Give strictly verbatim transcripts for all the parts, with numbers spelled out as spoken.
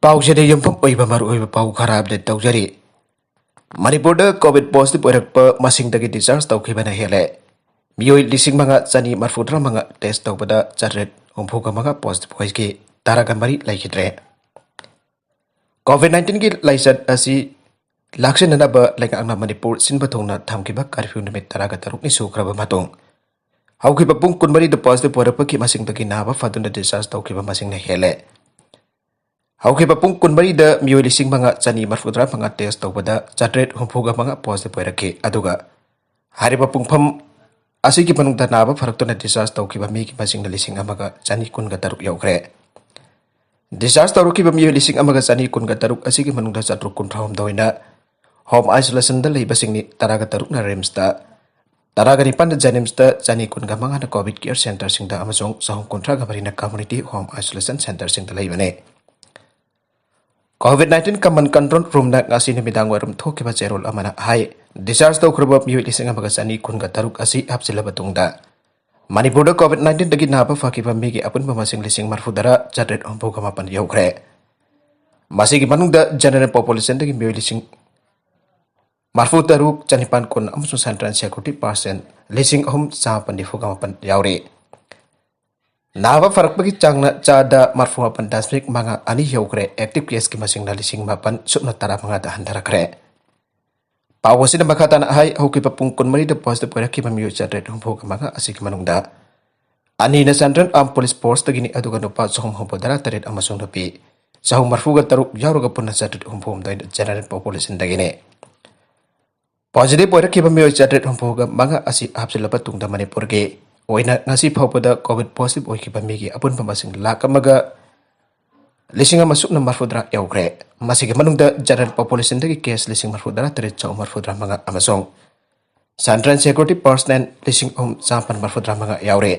ꯄꯥꯎꯁꯤꯗ ꯌꯨꯝꯐꯝ ꯑꯣꯏꯕ ꯃꯔꯨꯑꯣꯏꯕ ꯄꯥꯎ ꯈꯔ ꯑꯞꯗꯦꯠ ꯇꯧꯖꯔꯤ꯫ ꯃꯅꯤꯄꯨꯔꯗ ꯀꯣꯚꯤꯗ ꯄꯣꯖꯤꯇꯤꯚ ꯑꯣꯏꯔꯛꯄ ꯃꯁꯤꯡꯗꯒꯤ ꯗꯤꯁꯆꯥꯔꯖ ꯇꯧꯈꯤꯕꯅ ꯍꯦꯜꯂꯦ꯫ ꯃꯤꯑꯣꯏ ꯂꯤꯁꯤꯡ ꯃꯉꯥ ꯆꯅꯤ ꯃꯔꯤꯐꯨ ꯇꯔꯥꯃꯉꯥ ꯇꯦꯁ ꯇꯧꯕꯗ ꯆꯥꯇ꯭ꯔꯦꯠ ꯍꯨꯝꯐꯨꯒ ꯃꯉꯥ ꯄꯣꯖꯤꯇꯤꯚ ꯑꯣꯏꯈꯤ, ꯇꯔꯥꯒ ꯃꯔꯤ ꯂꯩꯈꯤꯗ꯭ꯔꯦ꯫ ꯀꯣꯚꯤꯗ ꯅꯥꯏꯟꯇꯤꯟꯒꯤ ꯂꯥꯏꯆꯠ ꯑꯁꯤ ꯂꯥꯛꯁꯤꯟꯅꯅꯕ ꯂꯩꯉꯥꯛꯅ ꯃꯅꯤꯄꯨꯔ ꯁꯤꯟꯕ ꯊꯨꯡꯅ ꯊꯝꯈꯤꯕ ꯀꯔꯐ꯭ꯌꯨ ꯅꯨꯃꯤꯠ ꯇꯔꯥꯒ ꯇꯔꯨꯛꯅꯤ ꯁꯨꯈ꯭ꯔꯕ ꯃꯇꯨꯡ, ꯍꯧꯈꯤꯕ ꯄꯨꯡ ꯀꯨꯟꯃꯔꯤꯗ ꯄꯣꯖꯤꯇꯤꯚ ꯑꯣꯏꯔꯛꯄꯒꯤ ꯃꯁꯤꯡꯗꯒꯤ ꯅꯥꯕ ꯐꯗꯨꯅ ꯗꯤꯁꯆꯥꯔꯖ ꯇꯧꯈꯤꯕ ꯃꯁꯤꯡꯅ ꯍꯦꯜꯂꯦ꯫ ꯍꯧꯈꯤꯕ ꯄꯨꯡ ꯀꯨꯟꯃꯔꯤꯗ ꯃꯤꯑꯣꯏ ꯂꯤꯁꯤꯡ ꯃꯉꯥ ꯆꯅꯤ ꯃꯔꯤꯐꯨ ꯇꯔꯥꯃꯉꯥ ꯇꯦꯁ ꯇꯧꯕꯗ ꯆꯥꯇ꯭ꯔꯦꯠ ꯍꯨꯝꯐꯨꯒ ꯃꯉꯥ ꯄꯣꯖꯤꯇꯤꯚ ꯑꯣꯏꯔꯛꯈꯤ, ꯑꯗꯨꯒ ꯍꯥꯏꯔꯤꯕ ꯄꯨꯡꯐꯝ ꯑꯁꯤꯒꯤ ꯃꯅꯨꯡꯗ ꯅꯥꯕ ꯐꯔꯛꯇꯨꯅ ꯗꯤꯁꯆꯥꯔꯖ ꯇꯧꯈꯤꯕ ꯃꯤꯒꯤ ꯃꯁꯤꯡꯅ ꯂꯤꯁꯤꯡ ꯑꯃꯒ ꯆꯅꯤ ꯀꯨꯟꯒ ꯇꯔꯨꯛ ꯌꯧꯈ꯭ꯔꯦ꯫ ꯗꯤꯁꯆꯥꯔꯖ ꯇꯧꯔꯛꯈꯤꯕ ꯃꯤꯑꯣꯏ ꯂꯤꯁꯤꯡ ꯑꯃꯒ ꯆꯅꯤ ꯀꯨꯟꯒ ꯇꯔꯨꯛ ꯑꯁꯤꯒꯤ ꯃꯅꯨꯡꯗ ꯆꯥꯇ꯭ꯔꯨꯛ ꯀꯨꯟꯊ꯭ꯔꯥꯍꯨꯝꯗꯣꯏꯅ ꯍꯣꯝ ꯑꯥꯏꯁꯣꯂꯦꯁꯟꯗ ꯂꯩꯕꯁꯤꯡꯅꯤ, ꯇꯔꯥꯒ ꯇꯔꯨꯛꯅ ꯔꯤꯝꯁꯇ, ꯇꯔꯥꯒ ꯅꯤꯄꯥꯟꯗ ꯖꯦꯅꯤꯝꯁꯇ, ꯆꯅꯤ ꯀꯨꯟꯒ ꯃꯉꯥꯅ ꯀꯣꯚꯤꯗ ꯀꯤꯌꯔ ꯁꯦꯟꯇꯔꯁꯤꯡꯗ ꯑꯃꯁꯨꯡ ꯆꯍꯨꯝ ꯀꯨꯟꯊ꯭ꯔꯥꯒ ꯃꯔꯤꯅ ꯀꯝꯃ꯭ꯌꯨꯅꯤꯇꯤ ꯍꯣꯝ ꯑꯥꯏꯁꯣꯂꯦꯁꯟ ꯁꯦꯟꯇꯔꯁꯤꯡꯗ ꯂꯩꯕꯅꯤ꯫ ꯀꯣꯚꯤꯗ ꯅꯥꯏꯟꯇꯤꯟ ꯀꯃꯟ ꯀꯟꯇ꯭ꯔꯣꯜ ꯔꯨꯝꯅ ꯉꯁꯤ ꯅꯨꯃꯤꯗꯥꯡ ꯋꯥꯏꯔꯝ ꯊꯣꯛꯈꯤꯕ ꯆꯦꯔꯣꯜ ꯑꯃꯅ ꯍꯥꯏ, ꯗꯤꯁꯆꯥꯔꯖ ꯇꯧꯈ꯭ꯔꯕ ꯃꯤꯑꯣꯏ ꯂꯤꯁꯤꯡ ꯑꯃꯒ ꯆꯅꯤ ꯀꯨꯟꯒ ꯇꯔꯨꯛ ꯑꯁꯤ ꯍꯥꯞꯆꯤꯜꯂꯕ ꯇꯨꯡꯗ, ꯃꯅꯤꯄꯨꯔꯗ ꯀꯣꯚꯤꯗ ꯅꯥꯏꯟꯇꯤꯟꯗꯒꯤ ꯅꯥꯕ ꯐꯈꯤꯕ ꯃꯤꯒꯤ ꯑꯄꯨꯟꯕ ꯃꯁꯤꯡ ꯂꯤꯁꯤꯡ ꯃꯔꯤꯐꯨ ꯇꯔꯥ ꯆꯥꯇ꯭ꯔꯦꯠ ꯍꯨꯝꯐꯨꯒ ꯃꯥꯄꯟ ꯌꯧꯈ꯭ꯔꯦ꯫ ꯃꯁꯤꯒꯤ ꯃꯅꯨꯡꯗ ꯖꯦꯅꯔꯦꯜ ꯄꯣꯄꯨꯂꯦꯁꯟꯗꯒꯤ ꯃꯤꯑꯣꯏ ꯂꯤꯁꯤꯡ ꯃꯔꯤꯐꯨ ꯇꯔꯨꯛ ꯆꯅꯤꯄꯥꯟ ꯀꯨꯟ ꯑꯃꯁꯨꯡ ꯁꯦꯟꯇ꯭ꯔꯦꯜ ꯁꯦꯀ꯭ꯌꯨꯔꯤꯇꯤ ꯄꯥꯔꯁꯟ ꯂꯤꯁꯤꯡ ꯑꯍꯨꯝ ꯆꯥꯃꯥꯄꯟ ꯅꯤꯐꯨꯒ ꯃꯥꯄꯟ ꯌꯥꯎꯔꯤ꯫ ꯅꯥꯕ ꯐꯔꯛꯄꯒꯤ ꯆꯥꯡꯅ ꯆꯥꯗ ꯃꯔꯤꯐꯨ ꯃꯥꯄꯟ ꯗꯁꯃꯤꯛ ꯃꯉꯥ ꯑꯅꯤ ꯌꯧꯈ꯭ꯔꯦ꯫ ꯑꯦꯛꯇꯤꯚ ꯀꯦꯁꯀꯤ ꯃꯁꯤꯡꯅ ꯂꯤꯁꯤꯡ ꯃꯥꯄꯟ ꯁꯨꯞꯅ ꯇꯔꯥꯃꯉꯥꯗ ꯍꯟꯊꯔꯛꯈ꯭ꯔꯦ꯫ ꯄꯥꯎ ꯑꯁꯤꯅ ꯃꯈꯥ ꯇꯥꯅ ꯍꯥꯏ, ꯍꯧꯈꯤꯕ ꯄꯨꯡ ꯀꯨꯟꯃꯔꯤꯗ ꯄꯣꯖꯤꯇꯤꯚ ꯑꯣꯏꯔꯛꯈꯤꯕ ꯃꯤꯑꯣꯏ ꯆꯥꯇ꯭ꯔꯦꯠ ꯍꯨꯝꯐꯨꯒ ꯃꯉꯥ ꯑꯁꯤꯒꯤ ꯃꯅꯨꯡꯗ ꯑꯅꯤꯅ ꯁꯦꯟꯇ꯭ꯔꯦꯜ ꯑꯥꯔꯝ ꯄꯨꯂꯤꯁ ꯐꯣꯔꯁꯇꯒꯤꯅꯤ, ꯑꯗꯨꯒ ꯅꯨꯄꯥ ꯆꯍꯨꯝ ꯍꯨꯝꯐꯨ ꯇꯔꯥ ꯇꯔꯦꯠ ꯑꯃꯁꯨꯡ ꯅꯨꯄꯤ ꯆꯍꯨꯝ ꯃꯔꯤꯐꯨꯒ ꯇꯔꯨꯛ ꯌꯥꯎꯔꯒ ꯄꯨꯟꯅ ꯆꯥꯇ꯭ꯔꯦꯠ ꯍꯨꯝꯐꯨ ꯍꯨꯝꯗꯣꯏ ꯖꯦꯅꯔꯦꯜ ꯄꯣꯄꯨꯂꯦꯁꯟꯗꯒꯤꯅꯤ꯫ ꯄꯣꯖꯤꯇꯤꯚ ꯑꯣꯏꯔꯛꯈꯤꯕ ꯃꯤꯑꯣꯏ ꯆꯥꯇ꯭ꯔꯦꯠ ꯍꯨꯝꯐꯨꯒ ꯃꯉꯥ ꯑꯁꯤ ꯍꯥꯞꯆꯤꯜꯂꯕ ꯇꯨꯡꯗ ꯃꯅꯤꯄꯨꯔꯒꯤ ꯑꯣꯏꯅ ꯉꯁꯤ ꯐꯥꯎꯕꯗ ꯀꯣꯚꯤꯗ ꯄꯣꯖꯤꯇꯤꯚ ꯑꯣꯏꯈꯤꯕ ꯃꯤꯒꯤ ꯑꯄꯨꯟꯕ ꯃꯁꯤꯡ ꯂꯥꯈ ꯑꯃꯒ ꯂꯤꯁꯤꯡ ꯑꯃ ꯁꯨꯞꯅ ꯃꯔꯤꯐꯨꯇꯔꯥ ꯌꯧꯈ꯭ꯔꯦ꯫ ꯃꯁꯤꯒꯤ ꯃꯅꯨꯡꯗ ꯖꯦꯅꯔꯦꯜ ꯄꯣꯄꯨꯂꯦꯁꯟꯗꯒꯤ ꯀꯦꯁ ꯂꯤꯁꯤꯡ ꯃꯔꯤꯐꯨꯇꯔꯥ ꯇꯔꯦꯠ ꯆꯍꯨꯝ ꯃꯔꯤꯐꯨꯇꯔꯥ ꯃꯉꯥ ꯑꯃꯁꯨꯡ ꯁꯦꯟꯇ꯭ꯔꯦꯜ ꯁꯦꯀ꯭ꯌꯨꯔꯤꯇꯤ ꯄꯥꯔꯁꯅꯦꯜ ꯂꯤꯁꯤꯡ ꯑꯍꯨꯝ ꯆꯥꯃꯥꯄꯟ ꯃꯔꯤꯐꯨꯇꯔꯥ ꯃꯉꯥ ꯌꯥꯎꯔꯦ꯫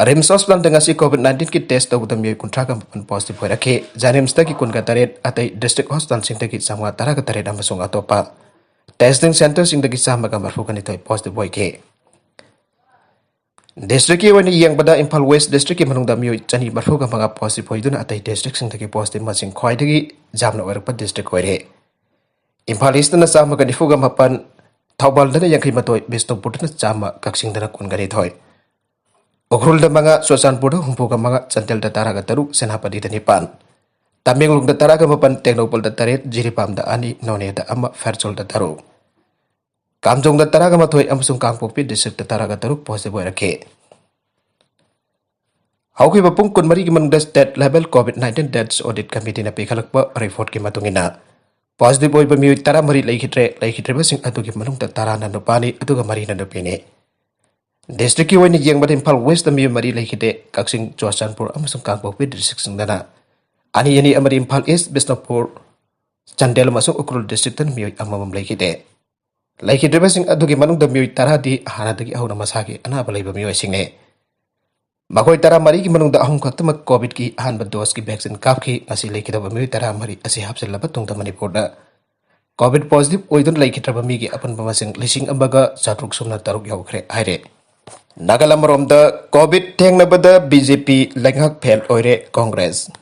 ꯔꯤꯝꯁ ꯍꯣꯁꯄꯤꯇꯥꯜꯗ ꯉꯁꯤ ꯀꯣꯚꯤꯗ ꯅꯥꯏꯟꯇꯤꯟꯒꯤ ꯇꯦꯁ ꯇꯧꯕꯗ ꯃꯤꯑꯣꯏ ꯀꯨꯟꯊ꯭ꯔꯥꯒ ꯃꯥꯄꯟ ꯄꯣꯖꯤꯇꯤꯚ ꯑꯣꯏꯔꯛꯈꯤ꯫ ꯖꯦꯅꯤꯝꯁꯇꯒꯤ ꯀꯨꯟꯒ ꯇꯔꯦꯠ, ꯑꯇꯩ ꯗꯤꯁꯇ꯭ꯔꯤꯛ ꯍꯣꯁꯄꯤꯇꯥꯜꯁꯤꯡꯗꯒꯤ ꯆꯥꯝꯃꯉꯥ ꯇꯔꯥꯒ ꯇꯔꯦꯠ ꯑꯃꯁꯨꯡ ꯑꯇꯣꯞꯄ ꯇꯦꯁꯇꯤꯡ ꯁꯦꯟꯇꯔꯁꯤꯡꯗꯒꯤ ꯆꯥꯝꯃꯒ ꯃꯔꯤꯐꯨꯒ ꯅꯤꯊꯣꯏ ꯄꯣꯖꯤꯇꯤꯚ ꯑꯣꯏꯈꯤ꯫ ꯗꯤꯁꯇ꯭ꯔꯤꯛꯀꯤ ꯑꯣꯏꯅ ꯌꯦꯡꯕꯗ ꯏꯝꯐꯥꯜ ꯋꯦꯁ ꯗꯤꯁꯇ꯭ꯔꯤꯛꯀꯤ ꯃꯅꯨꯡꯗ ꯃꯤꯑꯣꯏ ꯆꯅꯤ ꯃꯔꯤꯐꯨꯒ ꯃꯉꯥ ꯄꯣꯖꯤꯇꯤꯚ ꯑꯣꯏꯗꯨꯅ ꯑꯇꯩ ꯗꯤꯁꯇ꯭ꯔꯤꯛꯁꯤꯡꯗꯒꯤ ꯄꯣꯖꯤꯇꯤꯚ ꯃꯁꯤꯡ ꯈ꯭ꯋꯥꯏꯗꯒꯤ ꯌꯥꯝꯅ ꯑꯣꯏꯔꯛꯄ ꯗꯤꯁꯇ꯭ꯔꯤꯛ ꯑꯣꯏꯔꯦ꯫ ꯏꯝꯐꯥꯜ ꯏꯁꯇꯅ ꯆꯥꯝꯃꯒ ꯅꯤꯐꯨꯒ ꯃꯥꯄꯟ, ꯊꯧꯕꯥꯜꯗꯅ ꯌꯥꯡꯈꯩ ꯃꯥꯊꯣꯏ, ꯕꯤꯁꯅꯨꯄꯨꯔꯗꯅ ꯆꯥꯝꯃ, ꯀꯛꯆꯤꯡꯗꯅ ꯀꯨꯟꯒ ꯅꯤꯊꯣꯏ, ꯎꯈ꯭ꯔꯨꯜꯗ ꯃꯉꯥ, ꯆꯨꯔꯆꯥꯟꯄꯨꯔꯗ ꯍꯨꯝꯐꯨꯒ ꯃꯉꯥ, ꯆꯥꯟꯗꯦꯜꯗ ꯇꯔꯥꯒ ꯇꯔꯨꯛ, ꯁꯦꯅꯥꯄꯇꯤꯗ ꯅꯤꯄꯥꯟ, ꯇꯃꯦꯡꯂꯣꯡꯗ ꯇꯔꯥꯒ ꯃꯥꯄꯟ, ꯇꯦꯡꯅꯧꯄꯜꯗ ꯇꯔꯦꯠ, ꯖꯤꯔꯤꯕꯥꯝꯗ ꯑꯅꯤ, ꯅꯣꯅꯦꯗ ꯑꯃ, ꯐꯦꯔꯆꯜꯗ ꯇꯔꯨꯛ, ꯀꯥꯝꯖꯣꯡꯗ ꯇꯔꯥꯒ ꯃꯥꯊꯣꯏ ꯑꯃꯁꯨꯡ ꯀꯥꯡꯄꯣꯛꯄꯤ ꯗꯤꯁꯇ꯭ꯔꯤꯛꯇ ꯇꯔꯥꯒ ꯇꯔꯨꯛ ꯄꯣꯖꯤꯇꯤꯚ ꯑꯣꯏꯔꯛꯈꯤ꯫ ꯍꯧꯈꯤꯕ ꯄꯨꯡ ꯀꯨꯟꯃꯔꯤꯒꯤ ꯃꯅꯨꯡꯗ State Level COVID nineteen Deaths Audit Committeeꯅ ꯄꯤꯈꯠꯂꯛꯄ ꯔꯤꯄꯣꯔꯠꯀꯤ ꯃꯇꯨꯡ ꯏꯟꯅ, ꯄꯣꯖꯤꯇꯤꯚ ꯑꯣꯏꯕ ꯃꯤꯑꯣꯏ ꯇꯔꯥꯃꯔꯤ ꯂꯩꯈꯤꯗ꯭ꯔꯦ꯫ ꯂꯩꯈꯤꯗ꯭ꯔꯤꯕꯁꯤꯡ ꯑꯗꯨꯒꯤ ꯃꯅꯨꯡꯗ ꯇꯔꯥꯅ ꯅꯨꯄꯥꯅꯤ, ꯑꯗꯨꯒ ꯃꯔꯤꯅ ꯅꯨꯄꯤꯅꯤ꯫ ꯗꯤꯁꯇ꯭ꯔꯤꯛꯀꯤ ꯑꯣꯏꯅ ꯌꯦꯡꯕꯗ ꯏꯝꯐꯥꯜ ꯋꯦꯁꯇ ꯃꯤꯑꯣꯏ ꯃꯔꯤ ꯂꯩꯈꯤꯗꯦ꯫ ꯀꯛꯆꯤꯡ, ꯆꯨꯔꯆꯥꯟꯄꯨꯔ ꯑꯃꯁꯨꯡ ꯀꯥꯡꯄꯣꯛꯄꯤ ꯗꯤꯁꯇ꯭ꯔꯤꯛꯁꯤꯡꯗꯅ ꯑꯅꯤ ꯑꯅꯤ, ꯑꯃꯗꯤ ꯏꯝꯐꯥꯜ ꯏꯁ, ꯕꯤꯁꯅꯨꯄꯨꯔ, ꯆꯥꯟꯗꯦꯜ ꯑꯃꯁꯨꯡ ꯎꯈ꯭ꯔꯨꯜ ꯗꯤꯁꯇ꯭ꯔꯤꯛꯇꯅ ꯃꯤꯑꯣꯏ ꯑꯃꯃꯝ ꯂꯩꯈꯤꯗꯦ꯫ ꯂꯩꯈꯤꯗ꯭ꯔꯤꯕꯁꯤꯡ ꯑꯗꯨꯒꯤ ꯃꯅꯨꯡꯗ ꯃꯤꯑꯣꯏ ꯇꯔꯥꯗꯤ ꯍꯥꯟꯅꯗꯒꯤ ꯍꯧꯅ ꯃꯁꯥꯒꯤ ꯑꯅꯥꯕ ꯂꯩꯕ ꯃꯤꯑꯣꯏꯁꯤꯡꯅꯤ꯫ ꯃꯈꯣꯏ ꯇꯔꯥꯃꯔꯤꯒꯤ ꯃꯅꯨꯡꯗ ꯑꯍꯨꯝ ꯈꯛꯇꯃꯛ ꯀꯣꯚꯤꯗꯀꯤ ꯑꯍꯥꯟꯕ ꯗꯣꯁꯀꯤ ꯚꯦꯛꯁꯤꯟ ꯀꯥꯞꯈꯤ꯫ ꯉꯁꯤ ꯂꯩꯈꯤꯗꯕ ꯃꯤꯑꯣꯏ ꯇꯔꯥꯃꯔꯤ ꯑꯁꯤ ꯍꯥꯞꯆꯤꯜꯂꯕ ꯇꯨꯡꯗ ꯃꯅꯤꯄꯨꯔꯗ ꯀꯣꯚꯤꯗ ꯄꯣꯖꯤꯇꯤꯚ ꯑꯣꯏꯗꯨꯅ ꯂꯩꯈꯤꯗ꯭ꯔꯕ ꯃꯤꯒꯤ ꯑꯄꯨꯟꯕ ꯃꯁꯤꯡ ꯂꯤꯁꯤꯡ ꯑꯃꯒ ꯆꯥꯇ꯭ꯔꯨꯛ ꯁꯨꯞꯅ ꯇꯔꯨꯛ ꯌꯧꯈ꯭ꯔꯦ ꯍꯥꯏꯔꯦ꯫ ꯅꯥꯒꯥꯂꯦꯟ ꯑꯃꯔꯣꯝꯗ ꯀꯣꯚꯤꯗ ꯊꯦꯡꯅꯕꯗ ꯕꯤ ꯖꯦ ꯄꯤ ꯂꯩꯉꯥꯛ ꯐꯦꯜ ꯑꯣꯏꯔꯦ ꯀꯣꯡꯒ꯭ꯔꯦꯁ꯫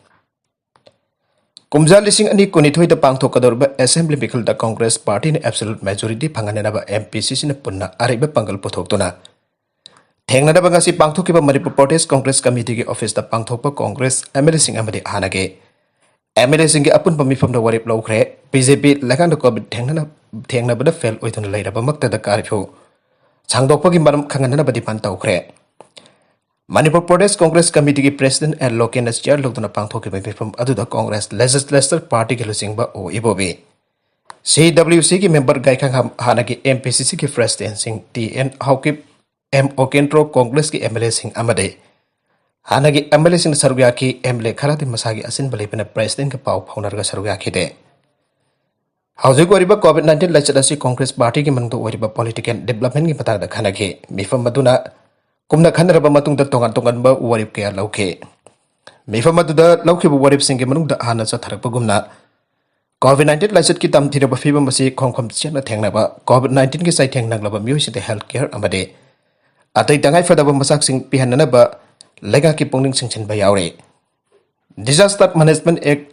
ꯀꯨꯝꯖꯥ ꯂꯤꯁꯤꯡ ꯑꯅꯤ ꯀꯨꯟꯅꯤꯊꯣꯏꯗ ꯄꯥꯡꯊꯣꯛꯀꯗꯧꯔꯤꯕ ꯑꯦꯁꯦꯝꯕ꯭ꯂꯤ ꯃꯤꯈꯜꯗ ꯀꯣꯡꯒ꯭ꯔꯦꯁ ꯄꯥꯔꯇꯤꯅ ꯑꯦꯕꯁꯣꯂꯨꯠ ꯃꯦꯖꯣꯔꯤꯇꯤ ꯐꯪꯍꯟꯅꯅꯕ ꯑꯦꯝ ꯄꯤ ꯁꯤꯁꯤꯅ ꯄꯨꯟꯅ ꯑꯔꯩꯕ ꯄꯥꯡꯒꯜ ꯄꯨꯊꯣꯛꯇꯨꯅ ꯊꯦꯡꯅꯅꯕ ꯉꯁꯤ ꯄꯥꯡꯊꯣꯛꯈꯤꯕ ꯃꯅꯤꯄꯨꯔ ꯄ꯭ꯔꯣꯇꯦꯁ ꯀꯣꯡꯒ꯭ꯔꯦꯁ ꯀꯃꯤꯇꯤꯒꯤ ꯑꯣꯐꯤꯁꯇ ꯄꯥꯡꯊꯣꯛꯄ ꯀꯣꯡꯒ꯭ꯔꯦꯁ ꯑꯦꯝ ꯑꯦꯜ ꯑꯦꯁꯤꯡ ꯑꯃꯗꯤ ꯍꯥꯟꯅꯒꯤ ꯑꯦꯝ ꯑꯦꯜ ꯑꯦꯁꯤꯡꯒꯤ ꯑꯄꯨꯟꯕ ꯃꯤꯐꯝꯗ ꯋꯥꯔꯦꯞ ꯂꯧꯈ꯭ꯔꯦ꯫ ꯕꯤ ꯖꯦ ꯄꯤ ꯂꯩꯉꯥꯛꯅ ꯀꯣꯚꯤꯗ ꯊꯦꯡꯅꯅ-, ꯊꯦꯡꯅꯕꯗ ꯐꯦꯜ ꯑꯣꯏꯗꯨꯅ ꯂꯩꯔꯕꯃꯛꯇꯗ ꯀꯥꯔꯐ꯭ꯌꯨ ꯁꯥꯡꯗꯣꯛꯄꯒꯤ ꯃꯔꯝ ꯈꯪꯍꯟꯅꯅꯕ ꯗꯤꯃꯥꯟ ꯇꯧꯈ꯭ꯔꯦ꯫ ꯃꯅꯤꯄꯨꯔ ꯄ꯭ꯔꯣꯇꯦꯁ ꯀꯣꯡꯒ꯭ꯔꯦꯁ ꯀꯃꯤꯇꯤꯒꯤ ꯄ꯭ꯔꯦꯁꯤꯗꯦꯟꯠ ꯑꯦꯜ ꯂꯣꯀꯦꯟꯅ ꯆꯤꯌꯥꯔ ꯂꯧꯗꯨꯅ ꯄꯥꯡꯊꯣꯛꯈꯤꯕ ꯃꯤꯐꯝ ꯑꯗꯨꯗ ꯀꯣꯡꯒ꯭ꯔꯦꯁ ꯂꯦꯖꯤꯁꯂꯦꯆꯔ ꯄꯥꯔꯇꯤꯒꯤ ꯂꯨꯆꯤꯡꯕ ꯑꯣ ꯏꯕꯣꯕꯤ, ꯁꯤ ꯗꯕ꯭ꯂꯤꯌꯨ ꯁꯤꯒꯤ ꯃꯦꯝꯕꯔ ꯒꯥꯏꯈꯪꯍꯥꯝ, ꯍꯥꯟꯅꯒꯤ ꯑꯦꯝ ꯄꯤ ꯁꯤ ꯁꯤꯒꯤ ꯄ꯭ꯔꯦꯁꯤꯗꯦꯟꯠꯁꯤꯡ T N Haokip, M Okendro, ꯀꯣꯡꯒ꯭ꯔꯦꯁꯀꯤ ꯑꯦꯝ ꯑꯦꯜ ꯑꯦꯁꯤꯡ ꯑꯃꯗꯤ ꯍꯥꯟꯅꯒꯤ ꯑꯦꯝ ꯑꯦꯜ ꯑꯦꯁꯤꯡꯅ ꯁꯔꯨꯛ ꯌꯥꯈꯤ꯫ ꯑꯦꯝ ꯑꯦꯜ ꯑꯦ ꯈꯔꯗꯤ ꯃꯁꯥꯒꯤ ꯑꯆꯤꯟꯕ ꯂꯩꯕꯅ ꯄ꯭ꯔꯦꯁꯤꯗꯦꯟꯠꯀ ꯄꯥꯎ ꯐꯥꯎꯅꯔꯒ ꯁꯔꯨꯛ ꯌꯥꯈꯤꯗꯦ꯫ ꯍꯧꯖꯤꯛ ꯑꯣꯏꯔꯤꯕ ꯀꯣꯚꯤꯗ ꯅꯥꯏꯟꯇꯤꯟ ꯂꯥꯏꯆꯠ ꯑꯁꯤ ꯀꯣꯡꯒ꯭ꯔꯦꯁ ꯄꯥꯔꯇꯤꯒꯤ ꯃꯅꯨꯡꯗ ꯑꯣꯏꯔꯤꯕ ꯄꯣꯂꯤꯇꯤꯀꯦꯜ ꯗꯤꯕ꯭ꯂꯞꯃꯦꯟꯠꯀꯤ ꯃꯇꯥꯡꯗ ꯈꯟꯅꯈꯤ꯫ ꯃꯤꯐꯝ ꯑꯗꯨꯅ ꯀꯨꯞꯅ ꯈꯟꯅꯔꯕ ꯃꯇꯨꯡꯗ ꯇꯣꯉꯥꯟ ꯇꯣꯉꯥꯟꯕ ꯋꯥꯔꯦꯞ ꯀꯌꯥ ꯂꯧꯈꯤ꯫ ꯃꯤꯐꯝ ꯑꯗꯨꯗ ꯂꯧꯈꯤꯕ ꯋꯥꯔꯦꯞꯁꯤꯡꯒꯤ ꯃꯅꯨꯡꯗ ꯍꯥꯟꯅ ꯆꯠꯊꯔꯛꯄꯒꯨꯝꯅ ꯀꯣꯚꯤꯗ ꯅꯥꯏꯟꯇꯤꯟ ꯂꯥꯏꯆꯠꯀꯤ ꯇꯝꯊꯤꯔꯕ ꯐꯤꯕꯝ ꯑꯁꯤ ꯈꯣꯡꯐꯝ ꯆꯦꯠꯅ ꯊꯦꯡꯅꯕ, ꯀꯣꯚꯤꯗ ꯅꯥꯏꯟꯇꯤꯟꯒꯤ ꯆꯩꯊꯦꯡ ꯅꯪꯂꯕ ꯃꯤꯑꯣꯏꯁꯤꯡꯗ ꯍꯦꯜꯊ ꯀꯦꯌꯔ ꯑꯃꯗꯤ ꯑꯇꯩ ꯇꯉꯥꯏꯐꯗꯕ ꯃꯆꯥꯛꯁꯤꯡ ꯄꯤꯍꯟꯅꯅꯕ ꯂꯩꯉꯥꯛꯀꯤ ꯄꯨꯛꯅꯤꯡ ꯆꯤꯡꯁꯤꯟꯕ ꯌꯥꯎꯔꯤ꯫ Disaster Management Act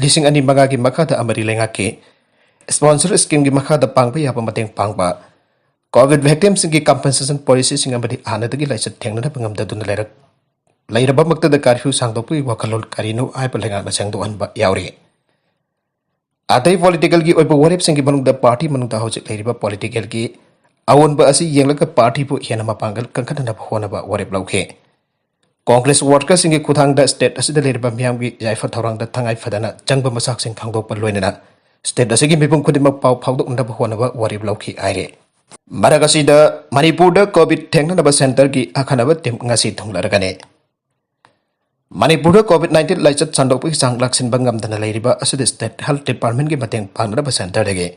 ꯂꯤꯁꯤꯡ ꯑꯅꯤ ꯃꯉꯥꯒꯤ ꯃꯈꯥꯗ ꯑꯃꯗꯤ ꯂꯩꯉꯥꯛꯀꯤ sponsor scheme ꯒꯤ ꯃꯈꯥꯗ ꯄꯥꯡꯕ ꯌꯥꯕ ꯃꯇꯦꯡ ꯄꯥꯡꯕ, COVID victim ꯁꯤꯡꯒꯤ compensation policy ꯁꯤꯡ ꯑꯃꯗꯤ ꯍꯥꯟꯅꯗꯒꯤ ꯂꯥꯏꯆꯠ ꯊꯦꯡꯅꯅꯕ ꯉꯝꯗꯗꯨꯅ ꯂꯩꯔꯛ-, ꯂꯩꯔꯕꯃꯛꯇꯗ curfew ꯁꯥꯡꯗꯣꯛꯄꯒꯤ ꯋꯥꯈꯜꯂꯣꯟ ꯀꯔꯤꯅꯣ ꯍꯥꯏꯕ ꯂꯩꯉꯥꯛꯅ ꯁꯦꯡꯗꯣꯛꯍꯟꯕ ꯌꯥꯎꯔꯤ꯫ ꯑꯇꯩ political ꯒꯤ ꯑꯣꯏꯕ ꯋꯥꯔꯦꯞꯁꯤꯡꯒꯤ ꯃꯅꯨꯡꯗ party ꯃꯅꯨꯡꯗ ꯍꯧꯖꯤꯛ ꯂꯩꯔꯤꯕ political ꯒꯤ ꯑꯑꯣꯟꯕ ꯑꯁꯤ ꯌꯦꯡꯂꯒ party ꯕꯨ ꯍꯦꯟꯅ ꯃꯄꯥꯡꯒꯜ ꯀꯟꯈꯠꯅꯅꯕ ꯍꯣꯠꯅꯕ ꯋꯥꯔꯦꯞ ꯂꯧꯈꯤ꯫ Congress worker ꯁꯤꯡꯒꯤ ꯈꯨꯠꯊꯥꯡꯗ state ꯑꯁꯤꯗ ꯂꯩꯔꯤꯕ ꯃꯤꯌꯥꯝꯒꯤ ꯌꯥꯏꯐ ꯊꯧꯔꯥꯡꯗ ꯇꯉꯥꯏ ꯐꯗꯅ ꯆꯪꯕ ꯃꯆꯥꯛꯁꯤꯡ ꯈꯪꯗꯣꯛꯄ ꯂꯣꯏꯅꯅ state ꯑꯁꯤꯒꯤ ꯃꯤꯄꯨꯝ ꯈꯨꯗꯤꯡꯃꯛ ꯄꯥꯎ ꯐꯥꯎꯗꯣꯛꯅꯅꯕ ꯍꯣꯠꯅꯕ ꯋꯥꯔꯦꯞ ꯂꯧꯈꯤ ꯍꯥꯏꯔꯤ꯫ ꯃꯔꯛ ꯑꯁꯤꯗ ꯃꯅꯤꯄꯨꯔꯗ COVID ꯊꯦꯡꯅꯅꯕ centre ꯒꯤ ꯑꯈꯟꯅꯕ team ꯉꯁꯤ ꯊꯨꯡꯂꯔꯒꯅꯤ꯫ ꯃꯅꯤꯄꯨꯔꯗ COVID nineteen ꯂꯥꯏꯆꯠ ꯁꯟꯗꯣꯛꯄꯒꯤ ꯆꯥꯡ ꯂꯥꯛꯁꯤꯟꯕ ꯉꯝꯗꯅ ꯂꯩꯔꯤꯕ ꯑꯁꯤꯗ state health department ꯀꯤ ꯃꯇꯦꯡ ꯄꯥꯡꯅꯅꯕ centre ꯗꯒꯤ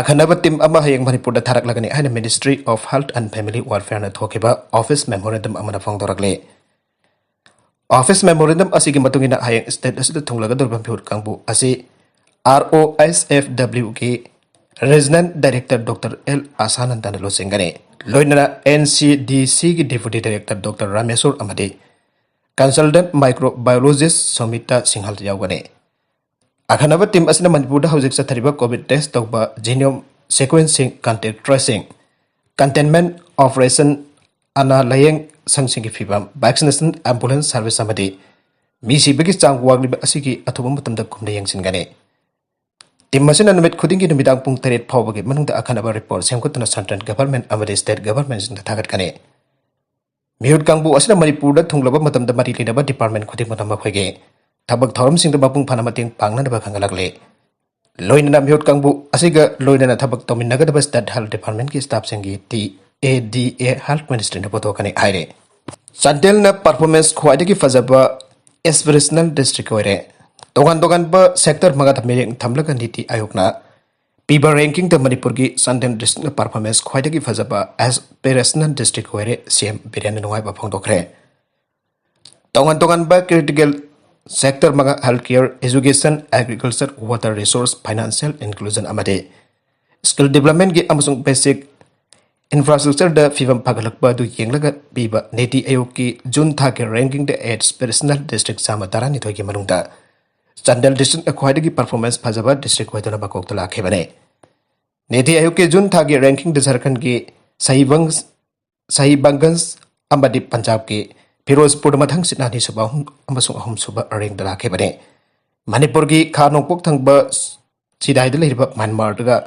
ꯑꯈꯟꯅꯕ team ꯑꯃ ꯍꯌꯦꯡ ꯃꯅꯤꯄꯨꯔꯗ ꯊꯥꯔꯛꯂꯒꯅꯤ ꯍꯥꯏꯅ Ministry of Health and Family Welfare ꯅ ꯊꯣꯛꯈꯤꯕ office memorandum ꯑꯃꯅ ꯐꯣꯡꯗꯣꯔꯛꯂꯤ꯫ Office memorandum ꯑꯁꯤꯒꯤ ꯃꯇꯨꯡ ꯏꯟꯅ ꯍꯌꯦꯡ state ꯑꯁꯤꯗ ꯊꯨꯡꯂꯒꯗꯧꯔꯤꯕ ꯃꯤꯍꯨꯠ ꯀꯥꯡꯕꯨ ꯑꯁꯤ R O S F W ꯒꯤ Regional Director Doctor L ꯑꯁꯥꯅꯟꯗꯅ ꯂꯨꯆꯤꯡꯒꯅꯤ꯫ ꯂꯣꯏꯅꯅ N C D C ꯒꯤ Deputy Director Doctor ꯔꯥꯃꯦꯁꯣꯔ ꯑꯃꯗꯤ Consultant Microbiologist ꯁꯣꯃꯤꯇꯥ ꯁꯤꯡꯍꯜ ꯌꯥꯎꯒꯅꯤ꯫ ꯑꯈꯟꯅꯕ team ꯑꯁꯤꯅ ꯃꯅꯤꯄꯨꯔꯗ ꯍꯧꯖꯤꯛ ꯆꯠꯊꯔꯤꯕ COVID test ꯇꯧꯕ, genome sequencing, contact tracing, containment operation, ꯑꯅꯥ ꯂꯥꯌꯦꯡ ꯁꯪꯁꯤꯡꯒꯤ ꯐꯤꯕꯝ, vaccination, ambulance service ꯑꯃꯗꯤ ꯃꯤ ꯁꯤꯕꯒꯤ ꯆꯥꯡ ꯋꯥꯡꯂꯤꯕ ꯑꯁꯤꯒꯤ ꯑꯊꯨꯕ ꯃꯇꯝꯗ ꯀꯨꯞꯅ ꯌꯦꯡꯁꯤꯟꯒꯅꯤ꯫ Team ꯑꯁꯤꯅ ꯅꯨꯃꯤꯠ ꯈꯨꯗꯤꯡꯒꯤ ꯅꯨꯃꯤꯗꯥꯡ ꯄꯨꯡ ꯇꯔꯦꯠ ꯐꯥꯎꯕꯒꯤ ꯃꯅꯨꯡꯗ ꯑꯈꯟꯅꯕ report ꯁꯦꯝꯒꯠꯇꯨꯅ central government ꯑꯃꯗꯤ state government ꯁꯤꯡꯗ ꯊꯥꯒꯠꯀꯅꯤ꯫ ꯃꯤꯍꯨꯠ ꯀꯥꯡꯕꯨ ꯑꯁꯤꯅ ꯃꯅꯤꯄꯨꯔꯗ ꯊꯨꯡꯂꯕ ꯃꯇꯝꯗ ꯃꯔꯤ ꯂꯩꯅꯕ department ꯈꯨꯗꯤꯡꯃꯛꯅ ꯃꯈꯣꯏꯒꯤ ꯊꯕꯛ ꯊꯧꯔꯝꯁꯤꯡꯗ ꯃꯄꯨꯡ ꯐꯥꯅ ꯃꯇꯦꯡ ꯄꯥꯡꯅꯅꯕ ꯈꯪꯍꯜꯂꯛꯂꯤ꯫ ꯂꯣꯏꯅꯅ ꯃꯤꯍꯨꯠ ꯀꯥꯡꯕꯨ ꯑꯁꯤꯒ ꯂꯣꯏꯅꯅ ꯊꯕꯛ ꯇꯧꯃꯤꯟꯅꯒꯗꯕ state health department ꯀꯤ staff ꯁꯤꯡꯒꯤ T A D A Health Ministry ꯅ ꯄꯨꯊꯣꯛꯀꯅꯤ ꯍꯥꯏꯔꯤ꯫ ꯆꯥꯟꯗꯦꯜꯅ performance ꯈ꯭ꯋꯥꯏꯗꯒꯤ ꯐꯖꯕ aspirational district ꯑꯣꯏꯔꯦ꯫ ꯇꯣꯉꯥꯟ ꯇꯣꯉꯥꯟꯕ sector ꯃꯉꯥꯗ ꯃꯤꯠꯌꯦꯡ ꯊꯝꯂꯒ ꯅꯤꯇꯤ ꯑꯥꯌꯣꯒꯅ ꯄꯤꯕ ranking ꯗ ꯃꯅꯤꯄꯨꯔꯒꯤ ꯆꯥꯟꯗꯦꯜ district ꯅ performance ꯈ꯭ꯋꯥꯏꯗꯒꯤ ꯐꯖꯕ aspirational district ꯑꯣꯏꯔꯦ, C M ꯕꯤꯔꯦꯟꯅ ꯅꯨꯡꯉꯥꯏꯕ ꯐꯣꯡꯗꯣꯛꯈ꯭ꯔꯦ꯫ ꯇꯣꯉꯥꯟ ꯇꯣꯉꯥꯟꯕ critical sector ꯃꯉꯥ, health care, education, agriculture, water resource, financial inclusion ꯑꯃꯗꯤ skill development ꯀꯤ ꯑꯃꯁꯨꯡ basic ꯏꯟꯐ꯭ꯔꯥꯁ꯭ꯇ꯭ꯔꯛꯆꯔꯗ ꯐꯤꯕꯝ ꯐꯒꯠꯂꯛꯄ ꯑꯗꯨ ꯌꯦꯡꯂꯒ ꯄꯤꯕ ꯅꯤꯇꯤ ꯑꯥꯌꯣꯒꯀꯤ ꯖꯨꯟ ꯊꯥꯒꯤ ꯔꯦꯡꯀꯤꯡꯗ ꯑꯦꯁꯄꯤꯔꯦꯁꯅꯦꯜ ꯗꯤꯁꯇ꯭ꯔꯤꯛ ꯆꯥꯝꯃ ꯇꯔꯥꯅꯤꯊꯣꯏꯒꯤ ꯃꯅꯨꯡꯗ ꯆꯥꯟꯗꯦꯜ ꯗꯤꯁꯇ꯭ꯔꯤꯛꯅ ꯈ꯭ꯋꯥꯏꯗꯒꯤ ꯄꯔꯐꯣꯔꯃꯦꯟꯁ ꯐꯖꯕ ꯗꯤꯁꯇ꯭ꯔꯤꯛ ꯑꯣꯏꯗꯨꯅ ꯃꯀꯣꯛꯇ ꯂꯥꯛꯈꯤꯕꯅꯤ꯫ ꯅꯤꯇꯤ ꯑꯥꯌꯣꯒꯀꯤ ꯖꯨꯟ ꯊꯥꯒꯤ ꯔꯦꯡꯀꯤꯡꯗ ꯖꯔꯈꯟꯒꯤ ꯁꯍꯤꯕꯪ ꯁꯍꯤꯕꯪꯒꯟꯖ ꯑꯃꯗꯤ ꯄꯟꯖꯥꯕꯀꯤ ꯐꯤꯔꯣꯖꯄꯨꯔꯗ ꯃꯊꯪꯁꯤꯠꯅ ꯑꯅꯤꯁꯨꯕ ꯑꯍꯨꯝ ꯑꯃꯁꯨꯡ ꯑꯍꯨꯝꯁꯨꯕ ꯔꯦꯡꯗ ꯂꯥꯛꯈꯤꯕꯅꯤ꯫ ꯃꯅꯤꯄꯨꯔꯒꯤ ꯈꯥ ꯅꯣꯡꯄꯣꯛ ꯊꯪꯕ ꯁꯤꯗꯥꯏꯗ ꯂꯩꯔꯤꯕ ꯃ꯭ꯌꯥꯟꯃꯥꯔꯗꯒ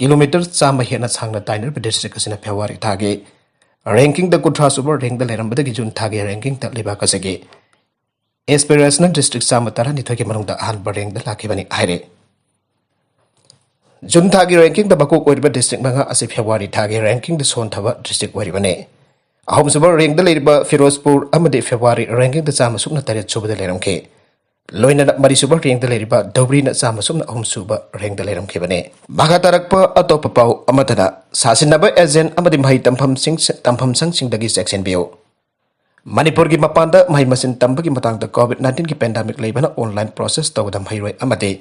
ꯀꯤꯂꯣꯃꯤꯇꯔ ꯆꯥꯝꯃ ꯍꯦꯟꯅ ꯁꯥꯡꯅ ꯇꯥꯏꯅꯔꯤꯕ ꯗꯤꯁꯇ꯭ꯔꯤꯛ ꯑꯁꯤꯅ ꯐꯦꯕ꯭ꯔꯨꯋꯥꯔꯤ ꯊꯥꯒꯤ ꯔꯦꯡꯀꯤꯡꯗ ꯀꯨꯟꯊ꯭ꯔꯥ ꯁꯨꯕ ꯔꯦꯡꯗ ꯂꯩꯔꯝꯕꯗꯒꯤ ꯖꯨꯟ ꯊꯥꯒꯤ ꯔꯦꯡꯀꯤꯡꯗ ꯂꯩꯕꯥꯛ ꯑꯁꯤꯒꯤ ꯑꯦꯁꯄꯤꯔꯦꯁꯅꯦꯜ ꯗꯤꯁꯇ꯭ꯔꯤꯛ ꯆꯥꯝꯃ ꯇꯔꯥꯅꯤꯊꯣꯏꯒꯤ ꯃꯅꯨꯡꯗ ꯑꯍꯥꯟꯕ ꯔꯦꯡꯗ ꯂꯥꯛꯈꯤꯕꯅꯤ ꯍꯥꯏꯔꯦ꯫ ꯖꯨꯟ ꯊꯥꯒꯤ ꯔꯦꯡꯀꯤꯡꯗ ꯃꯀꯣꯛ ꯑꯣꯏꯔꯤꯕ ꯗꯤꯁꯇ꯭ꯔꯤꯛ ꯃꯉꯥ ꯑꯁꯤ ꯐꯦꯕ꯭ꯔꯨꯋꯥꯔꯤ ꯊꯥꯒꯤ ꯔꯦꯡꯀꯤꯡꯗ ꯁꯣꯟꯊꯕ ꯗꯤꯁꯇ꯭ꯔꯤꯛ ꯑꯣꯏꯔꯤꯕꯅꯤ꯫ ꯑꯍꯨꯝꯁꯨꯕ ꯔꯦꯡꯗ ꯂꯩꯔꯤꯕ ꯐꯤꯔꯣꯖꯄꯨꯔ ꯑꯃꯗꯤ ꯐꯦꯕ꯭ꯔꯨꯋꯥꯔꯤ ꯔꯦꯡꯀꯤꯡꯗ ꯆꯥꯝꯃ ꯁꯨꯞꯅ ꯇꯔꯦꯠ ꯁꯨꯕꯗ ꯂꯩꯔꯝꯈꯤ꯫ ꯂꯣꯏꯅꯅ ꯃꯔꯤꯁꯨꯕ ꯔꯦꯡꯗ ꯂꯩꯔꯤꯕ ꯙꯧꯕ꯭ꯔꯤꯅ ꯆꯥꯝꯃ ꯁꯨꯞꯅ ꯑꯍꯨꯝ ꯁꯨꯕ ꯔꯦꯡꯗ ꯂꯩꯔꯝꯈꯤꯕꯅꯤ꯫ ꯃꯈꯥ ꯇꯥꯔꯛꯄ ꯑꯇꯣꯞꯄ ꯄꯥꯎ ꯑꯃꯗꯅ, ꯁꯥꯁꯤꯟꯅꯕ ꯑꯦꯖꯦꯟ ꯑꯃꯗꯤ ꯃꯍꯩ ꯇꯝꯐꯝꯁꯤꯡ, ꯇꯝꯐꯝ ꯁꯪꯁꯤꯡꯗꯒꯤ ꯆꯦꯛꯁꯤꯟꯕꯤꯌꯨ꯫ ꯃꯅꯤꯄꯨꯔꯒꯤ ꯃꯄꯥꯟꯗ ꯃꯍꯩ ꯃꯁꯤꯡ ꯇꯝꯕꯒꯤ ꯃꯇꯥꯡꯗ ꯀꯣꯚꯤꯗ ꯅꯥꯏꯟꯇꯤꯟꯒꯤ ꯄꯦꯟꯗꯥꯃꯤꯛ ꯂꯩꯕꯅ ꯑꯣꯟꯂꯥꯏꯟ ꯄ꯭ꯔꯣꯁꯦꯁ ꯇꯧꯕꯗ ꯃꯍꯩꯔꯣꯏ ꯑꯃꯗꯤ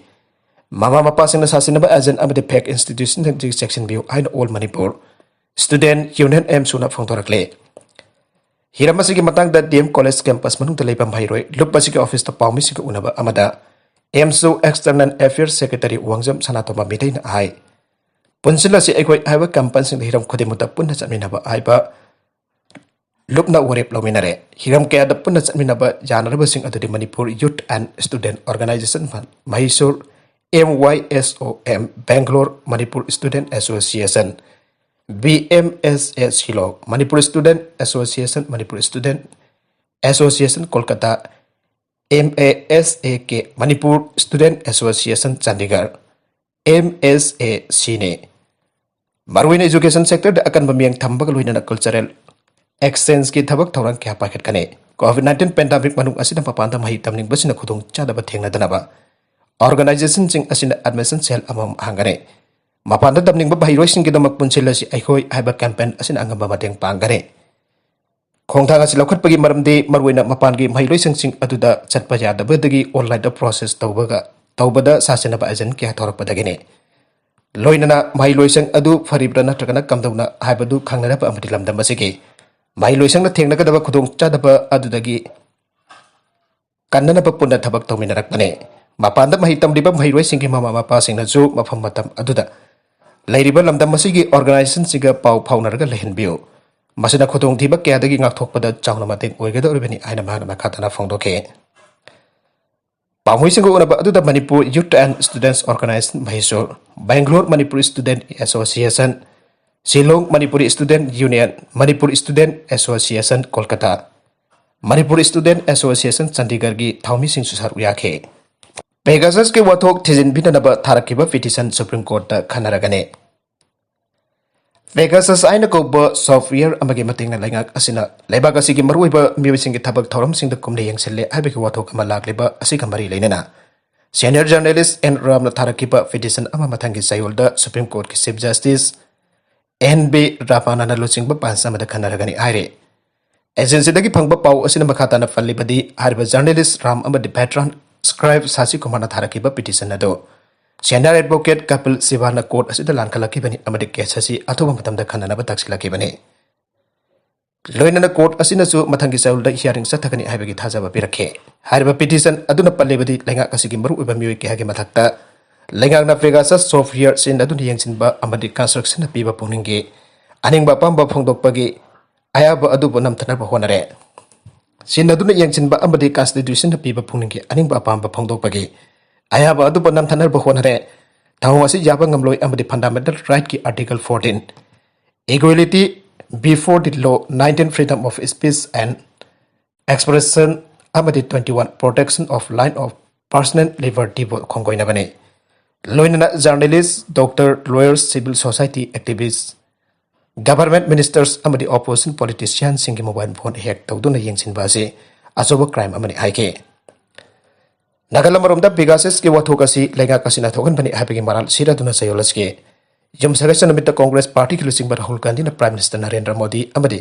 ꯃꯃꯥ ꯃꯄꯥꯁꯤꯡꯅ ꯁꯥꯁꯤꯟꯅꯕ ꯑꯦꯖꯦꯟ ꯑꯃꯗꯤ ꯐꯦꯛ ꯏꯟꯁꯇꯤꯇ꯭ꯌꯨꯁꯟꯁꯤꯡꯗꯒꯤ ꯆꯦꯛꯁꯤꯟꯕꯤꯌꯨ ꯍꯥꯏꯅ ꯑꯣꯜ ꯃꯅꯤꯄꯨꯔ ꯁ꯭ꯇꯨꯗꯦꯟꯠ ꯌꯨꯅꯤꯌꯟ, ꯑꯦꯝꯁꯨꯅ ꯐꯣꯡꯗꯣꯔꯛꯂꯤ꯫ ꯍꯤꯔꯝ ꯑꯁꯤꯒꯤ ꯃꯇꯥꯡꯗ ꯗꯤ ꯑꯦꯝ ꯀꯣꯂꯦꯖ ꯀꯦꯝꯄꯁ ꯃꯅꯨꯡꯗ ꯂꯩꯕ ꯃꯍꯩꯔꯣꯏ ꯂꯨꯞ ꯑꯁꯤꯒꯤ ꯑꯣꯐꯤꯁꯇ ꯄꯥꯎꯃꯤꯁꯤꯡꯒ ꯎꯅꯕ ꯑꯃꯗ ꯑꯦꯝꯁꯨ ꯑꯦꯛꯁꯇꯔꯅꯦꯜ ꯑꯦꯐꯤꯌꯔꯁ ꯁꯦꯀ꯭ꯔꯦꯇꯔꯤ ꯋꯥꯡꯖꯝ ꯁꯅꯥꯇꯣꯝꯕ ꯃꯤꯇꯩꯅ ꯍꯥꯏ, ꯄꯨꯟꯁꯤꯜꯂꯁꯤ ꯑꯩꯈꯣꯏ ꯍꯥꯏꯕ ꯀꯦꯝꯄꯦꯟꯁꯤꯡꯗ ꯍꯤꯔꯝ ꯈꯨꯗꯤꯡꯃꯛꯇ ꯄꯨꯟꯅ ꯆꯠꯃꯤꯟꯅꯕ ꯍꯥꯏꯕ ꯂꯨꯞꯅ ꯋꯥꯔꯦꯞ ꯂꯧꯃꯤꯟꯅꯔꯦ꯫ ꯍꯤꯔꯝ ꯀꯌꯥꯗ ꯄꯨꯟꯅ ꯆꯠꯃꯤꯟꯅꯕ ꯌꯥꯅꯔꯕꯁꯤꯡ ꯑꯗꯨꯗꯤ Manipur youth and student organisation ꯃꯍꯩꯁꯨꯔ, M Y S O M Bangalore, Manipur student association, B M S A Shillong, Manipur student association, Manipur student association Kolkata, M A S A K, Manipur student association Chandigarh, M S A ꯁꯤꯅꯤ꯫ ꯃꯔꯨꯑꯣꯏꯅ ꯏꯖꯨꯀꯦꯁꯟ ꯁꯦꯛꯇꯔꯗ ꯑꯀꯟꯕ ꯃꯤꯠꯌꯦꯡ ꯊꯝꯕꯒ ꯂꯣꯏꯅꯅ ꯀꯜꯆꯔꯦꯜ ꯑꯦꯛꯁꯆꯦꯟꯖꯀꯤ ꯊꯕꯛ ꯊꯧꯔꯥꯡ ꯀꯌꯥ ꯄꯥꯏꯈꯠꯀꯅꯤ꯫ ꯀꯣꯚꯤꯗ ꯅꯥꯏꯟꯇꯤꯟ ꯄꯦꯟꯗꯥꯃꯤꯛ ꯃꯅꯨꯡ ꯑꯁꯤꯗ ꯃꯄꯥꯟꯗ ꯃꯍꯩ ꯇꯝꯅꯤꯡꯕꯁꯤꯡꯅ ꯈꯨꯗꯣꯡꯆꯥꯗꯕ ꯊꯦꯡꯅꯗꯅꯕ ꯑꯣꯔꯒꯅꯥꯏꯖꯦꯁꯟꯁꯤꯡ ꯑꯁꯤꯅ ꯑꯦꯗꯃꯤꯁꯟ ꯁꯦꯜ ꯑꯃꯃꯝ ꯍꯥꯡꯒꯅꯤ꯫ ꯃꯄꯥꯟꯗ ꯇꯝꯅꯤꯡꯕ ꯃꯍꯩꯔꯣꯏꯁꯤꯡꯒꯤꯗꯃꯛ ꯄꯨꯟꯁꯤꯜꯂꯁꯤ ꯑꯩꯈꯣꯏ ꯍꯥꯏꯕ ꯀꯦꯝꯄꯦꯟ ꯑꯁꯤꯅ ꯑꯉꯝꯕ ꯃꯇꯦꯡ ꯄꯥꯡꯒꯅꯤ꯫ ꯈꯣꯡꯊꯥꯡ ꯑꯁꯤ ꯂꯧꯈꯠꯄꯒꯤ ꯃꯔꯝꯗꯤ ꯃꯔꯨꯑꯣꯏꯅ ꯃꯄꯥꯟꯒꯤ ꯃꯍꯩꯔꯣꯏꯁꯤꯡꯁꯤꯡ ꯑꯗꯨꯗ ꯆꯠꯄ ꯌꯥꯗꯕꯗꯒꯤ ꯑꯣꯟꯂꯥꯏꯟꯗ ꯄ꯭ꯔꯣꯁꯦꯁ ꯇꯧꯕꯒ, ꯇꯧꯕꯗ ꯁꯥꯁꯤꯟꯅꯕ ꯑꯦꯖꯦꯟ ꯀꯌꯥ ꯊꯣꯔꯛꯄꯗꯒꯤꯅꯤ꯫ ꯂꯣꯏꯅꯅ ꯃꯍꯩꯂꯣꯏꯁꯪ ꯑꯗꯨ ꯐꯔꯤꯕ꯭ꯔꯥ ꯅꯠꯇ꯭ꯔꯒꯅ ꯀꯝꯗꯧꯅ ꯍꯥꯏꯕꯗꯨ ꯈꯪꯅꯅꯕ ꯑꯃꯗꯤ ꯂꯝꯗꯝ ꯑꯁꯤꯒꯤ ꯃꯍꯩꯂꯣꯏꯁꯪꯅ ꯊꯦꯡꯅꯒꯗꯕ ꯈꯨꯗꯣꯡꯆꯥꯗꯕ ꯑꯗꯨꯗꯒꯤ ꯀꯟꯅꯅꯕ ꯄꯨꯟꯅ ꯊꯕꯛ ꯇꯧꯃꯤꯟꯅꯔꯛꯄꯅꯤ꯫ ꯃꯄꯥꯟꯗ ꯃꯍꯩ ꯇꯝꯂꯤꯕ ꯃꯍꯩꯔꯣꯏꯁꯤꯡꯒꯤ ꯃꯃꯥ ꯃꯄꯥꯁꯤꯡꯅꯁꯨ ꯃꯐꯝ ꯃꯇꯝ ꯑꯗꯨꯗ ꯂꯩꯔꯤꯕ ꯂꯝꯗꯝ ꯑꯁꯤꯒꯤ organizationꯁꯤꯡꯒ ꯄꯥꯎ ꯐꯥꯎꯅꯔꯒ ꯂꯩꯍꯟꯕꯤꯌꯨ꯫ ꯃꯁꯤꯅ ꯈꯨꯗꯣꯡꯊꯤꯕ ꯀꯌꯥꯗꯒꯤ ꯉꯥꯛꯊꯣꯛꯄꯗ ꯆꯥꯎꯅ ꯃꯇꯦꯡ ꯑꯣꯏꯒꯗꯧꯔꯤꯕꯅꯤ ꯍꯥꯏꯅ ꯃꯍꯥꯛꯅ ꯃꯈꯥ ꯇꯥꯅ ꯐꯣꯡꯗꯣꯛꯈꯤ꯫ ꯄꯥꯎꯃꯤꯁꯤꯡꯒ ꯎꯅꯕ ꯑꯗꯨꯗ Manipur Youth and Students Organization Mysore, Bangalore Manipur Student Association, Shillong Manipuri Student Union, Manipur Student Association Kolkata, Manipur Student Association ꯆꯟꯗꯤꯒꯔꯒꯤ ꯊꯧꯃꯤꯁꯤꯡꯁꯨ ꯁꯔꯨꯛ ꯌꯥꯈꯤ꯫ ꯄꯦꯒꯥꯁꯁꯀꯤ ꯋꯥꯊꯣꯛ ꯊꯤꯖꯤꯟꯕꯤꯅꯅꯕ ꯊꯥꯔꯛꯈꯤꯕ ꯄꯤꯇꯤꯁꯟ ꯁꯨꯄ꯭ꯔꯤꯝ ꯀꯣꯔꯠꯇ ꯈꯟꯅꯔꯒꯅꯤ꯫ ꯄꯦꯒꯥꯁꯁ ꯍꯥꯏꯅ ꯀꯧꯕ ꯁꯣꯐꯋꯦꯌꯔ ꯑꯃꯒꯤ ꯃꯇꯦꯡꯅ ꯂꯩꯉꯥꯛ ꯑꯁꯤꯅ ꯂꯩꯕꯥꯛ ꯑꯁꯤꯒꯤ ꯃꯔꯨꯑꯣꯏꯕ ꯃꯤꯑꯣꯏꯁꯤꯡꯒꯤ ꯊꯕꯛ ꯊꯧꯔꯝꯁꯤꯡꯗ ꯀꯨꯞꯅ ꯌꯦꯡꯁꯤꯜꯂꯦ ꯍꯥꯏꯕꯒꯤ ꯋꯥꯊꯣꯛ ꯑꯃ ꯂꯥꯛꯂꯤꯕ ꯑꯁꯤꯒ ꯃꯔꯤ ꯂꯩꯅꯅ senior journalist N ꯔꯥꯝꯅ ꯊꯥꯔꯛꯈꯤꯕ ꯄꯤꯇꯤꯁꯟ ꯑꯃ ꯃꯊꯪꯒꯤ ꯆꯌꯣꯜꯗ ꯁꯨꯄ꯭ꯔꯤꯝ ꯀꯣꯔꯠꯀꯤ ꯆꯤꯐ ꯖꯁꯇꯤꯁ N ꯕꯤ ꯔꯥꯃꯥꯅꯥꯅ ꯂꯨꯆꯤꯡꯕ ꯕꯦꯟꯆ ꯑꯃꯗ ꯈꯟꯅꯔꯒꯅꯤ ꯍꯥꯏꯔꯤ꯫ ꯑꯦꯖꯦꯟꯁꯤꯗꯒꯤ ꯐꯪꯕ ꯄꯥꯎ ꯑꯁꯤꯅ ꯃꯈꯥ ꯇꯥꯅ ꯄꯜꯂꯤꯕꯗꯤ, ꯍꯥꯏꯔꯤꯕ ꯖꯔꯅꯦꯂꯤꯁ ꯔꯥꯝ ꯑꯃꯗꯤ ꯚꯦꯇꯔꯥꯟ ꯁꯀ꯭ꯔꯥꯏꯕ ꯁꯥꯁꯤ ꯀꯨꯃꯥꯔꯅ ꯊꯥꯔꯛꯈꯤꯕ ꯄꯤꯇꯤꯁꯟ ꯑꯗꯨ ꯁꯦꯅꯤꯌꯔ ꯑꯦꯗꯚꯣꯀꯦꯠ ꯀꯄꯤꯜ ꯁꯤꯕꯥꯜꯅ ꯀꯣꯔꯠ ꯑꯁꯤꯗ ꯂꯥꯟꯈꯠꯂꯛꯈꯤꯕꯅꯤ ꯑꯃꯗꯤ ꯀꯦꯁ ꯑꯁꯤ ꯑꯊꯨꯕ ꯃꯇꯝꯗ ꯈꯟꯅꯅꯕ ꯇꯛꯁꯤꯜꯂꯛꯈꯤꯕꯅꯤ꯫ ꯂꯣꯏꯅꯅ ꯀꯣꯔꯠ ꯑꯁꯤꯅꯁꯨ ꯃꯊꯪꯒꯤ ꯆꯌꯣꯜꯗ ꯍꯤꯌꯥꯔꯤꯡ ꯆꯠꯊꯒꯅꯤ ꯍꯥꯏꯕꯒꯤ ꯊꯥꯖꯕ ꯄꯤꯔꯛꯈꯤ꯫ ꯍꯥꯏꯔꯤꯕ ꯄꯤꯇꯤꯁꯟ ꯑꯗꯨꯅ ꯄꯜꯂꯤꯕꯗꯤ ꯂꯩꯉꯥꯛ ꯑꯁꯤꯒꯤ ꯃꯔꯨꯑꯣꯏꯕ ꯃꯤꯑꯣꯏ ꯀꯌꯥꯒꯤ ꯃꯊꯛꯇ ꯂꯩꯉꯥꯛꯅ ꯄꯦꯒꯥꯁꯁ ꯁꯣꯐꯋꯦꯌꯔ ꯁꯤꯖꯤꯟꯅꯗꯨꯅ ꯌꯦꯡꯁꯤꯟꯕ ꯑꯃꯗꯤ ꯀꯟꯁꯇ꯭ꯔꯛꯁꯟꯅ ꯄꯤꯕ ꯄꯨꯛꯅꯤꯡꯒꯤ ꯑꯅꯤꯡꯕ ꯑꯄꯥꯝꯕ ꯐꯣꯡꯗꯣꯛꯄꯒꯤ ꯑꯌꯥꯕ ꯑꯗꯨꯕꯨ ꯅꯝꯊꯅꯕ ꯍꯣꯠꯅꯔꯦ꯫ ꯁꯤꯖꯤꯟꯅꯗꯨꯅ ꯌꯦꯡꯁꯤꯟꯕ ꯑꯃꯗꯤ ꯀꯟꯁꯇꯤꯇ꯭ꯌꯨꯁꯟꯅ ꯄꯤꯕ ꯄꯨꯛꯅꯤꯡꯒꯤ ꯑꯅꯤꯡꯕ ꯑꯄꯥꯝꯕ ꯐꯣꯡꯗꯣꯛꯄꯒꯤ ꯑꯌꯥꯕ ꯑꯗꯨꯕꯨ ꯅꯝꯊꯅꯕ ꯍꯣꯠꯅꯔꯦ꯫ ꯊꯧꯑꯣꯡ ꯑꯁꯤ ꯌꯥꯕ ꯉꯝꯂꯣꯏ ꯑꯃꯗꯤ ꯐꯟꯗꯥꯃꯦꯟꯇꯦꯜ ꯔꯥꯏꯠꯀꯤ article fourteen, equality before the law, nineteen freedom of speech and expression ꯑꯃꯗꯤ twenty one protection of line of personal libertyꯕꯨ ꯈꯣꯡꯒꯣꯏꯅꯕꯅꯤ꯫ ꯂꯣꯏꯅꯅ journalists, doctor, lawyers, civil society activist, government ministers ꯑꯃꯗꯤ ꯑꯣꯄꯣꯖꯤꯁꯟ ꯄꯣꯂꯤꯇꯤꯁꯤꯌꯟꯁꯤꯡꯒꯤ ꯃꯣꯕꯥꯏꯜ ꯐꯣꯟ ꯍꯦꯛ ꯇꯧꯗꯨꯅ ꯌꯦꯡꯁꯤꯟꯕ ꯑꯁꯤ ꯑꯆꯧꯕ ꯀ꯭ꯔꯥꯏꯝ ꯑꯃꯅꯤ ꯍꯥꯏꯈꯤ꯫ ꯅꯥꯒꯜ ꯑꯃꯔꯣꯝꯗ ꯄꯤꯒꯥꯁꯁꯀꯤ ꯋꯥꯊꯣꯛ ꯑꯁꯤ ꯂꯩꯉꯥꯛ ꯑꯁꯤꯅ ꯊꯣꯛꯍꯟꯕꯅꯤ ꯍꯥꯏꯕꯒꯤ ꯃꯔꯥꯜ ꯁꯤꯔꯗꯨꯅ ꯆꯌꯣꯜ ꯑꯁꯤꯒꯤ ꯌꯨꯝꯁꯀꯩꯁ ꯅꯨꯃꯤꯠꯇ ꯀꯣꯡꯒ꯭ꯔꯦꯁ ꯄꯥꯔꯇꯤꯒꯤ ꯂꯨꯆꯤꯡꯕ ꯔꯥꯍꯨꯜ ꯒꯥꯟꯙꯤꯅ ꯄ꯭ꯔꯥꯏꯝ ꯃꯤꯅꯤꯁꯇꯔ ꯅꯔꯦꯟꯗ꯭ꯔ ꯃꯣꯗꯤ ꯑꯃꯗꯤ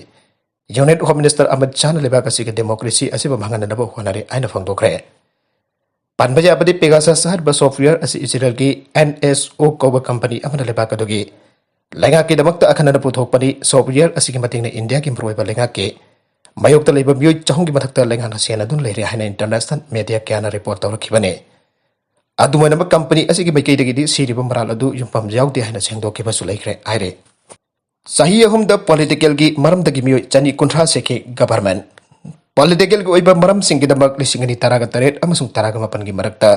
ꯌꯨꯅꯤꯌꯟ ꯍꯣꯝ ꯃꯤꯅꯤꯁꯇꯔ ꯑꯃꯤꯠ ꯁꯥꯍꯅ ꯂꯩꯕꯥꯛ ꯑꯁꯤꯒꯤ ꯗꯦꯃꯣꯀ꯭ꯔꯦꯁꯤ ꯑꯁꯤꯕꯨ ꯃꯥꯡꯍꯟꯅꯅꯕ ꯍꯣꯠꯅꯔꯤ ꯍꯥꯏꯅ ꯐꯣꯡꯗꯣꯛꯈ꯭ꯔꯦ꯫ ꯄꯟꯕ ꯌꯥꯕꯗꯤ Pegasus ꯍꯥꯏꯔꯤꯕ software ꯑꯁꯤ ꯏꯖꯔꯦꯜꯒꯤ NSO ꯀꯧꯕ company ꯑꯃꯅ ꯂꯩꯕꯥꯛ ꯑꯗꯨꯒꯤ ꯂꯩꯉꯥꯛꯀꯤꯗꯃꯛꯇ ꯑꯈꯟꯅꯅ ꯄꯨꯊꯣꯛꯄꯅꯤ꯫ Software ꯑꯁꯤꯒꯤ ꯃꯇꯦꯡꯅ ꯏꯟꯗꯤꯌꯥꯒꯤ ꯃꯔꯨꯑꯣꯏꯕ ꯂꯩꯉꯥꯛꯀꯤ ꯃꯥꯌꯣꯛꯇ ꯂꯩꯕ ꯃꯤꯑꯣꯏ ꯆꯍꯨꯝꯒꯤ ꯃꯊꯛꯇ ꯂꯩꯉꯥꯛꯅ ꯁꯦꯟꯅꯗꯨꯅ ꯂꯩꯔꯦ ꯍꯥꯏꯅ international media ꯀꯌꯥꯅ report ꯇꯧꯔꯛꯈꯤꯕꯅꯤ꯫ ꯑꯗꯨꯝ ꯑꯣꯏꯅꯃꯛ, company ꯑꯁꯤꯒꯤ ꯃꯥꯏꯀꯩꯗꯒꯤꯗꯤ ꯁꯤꯔꯤꯕ ꯃꯔꯥꯜ ꯑꯗꯨ ꯌꯨꯝꯐꯝ ꯌꯥꯎꯗꯦ ꯍꯥꯏꯅ ꯁꯦꯡꯗꯣꯛꯈꯤꯕꯁꯨ ꯂꯩꯈ꯭ꯔꯦ ꯍꯥꯏꯔꯦ꯫ ꯆꯍꯤ ꯑꯍꯨꯝꯗ politicalꯒꯤ ꯃꯔꯝꯗꯒꯤ ꯃꯤꯑꯣꯏ ꯆꯅꯤ ꯀꯨꯟꯊ꯭ꯔꯥ ꯁꯤꯈꯤ꯫ Government politicalꯒꯤ ꯑꯣꯏꯕ ꯃꯔꯝꯁꯤꯡꯒꯤꯗꯃꯛ ꯂꯤꯁꯤꯡ ꯑꯅꯤ ꯇꯔꯥꯒ ꯇꯔꯦꯠ ꯑꯃꯁꯨꯡ ꯇꯔꯥꯒ ꯃꯥꯄꯟꯒꯤ ꯃꯔꯛꯇ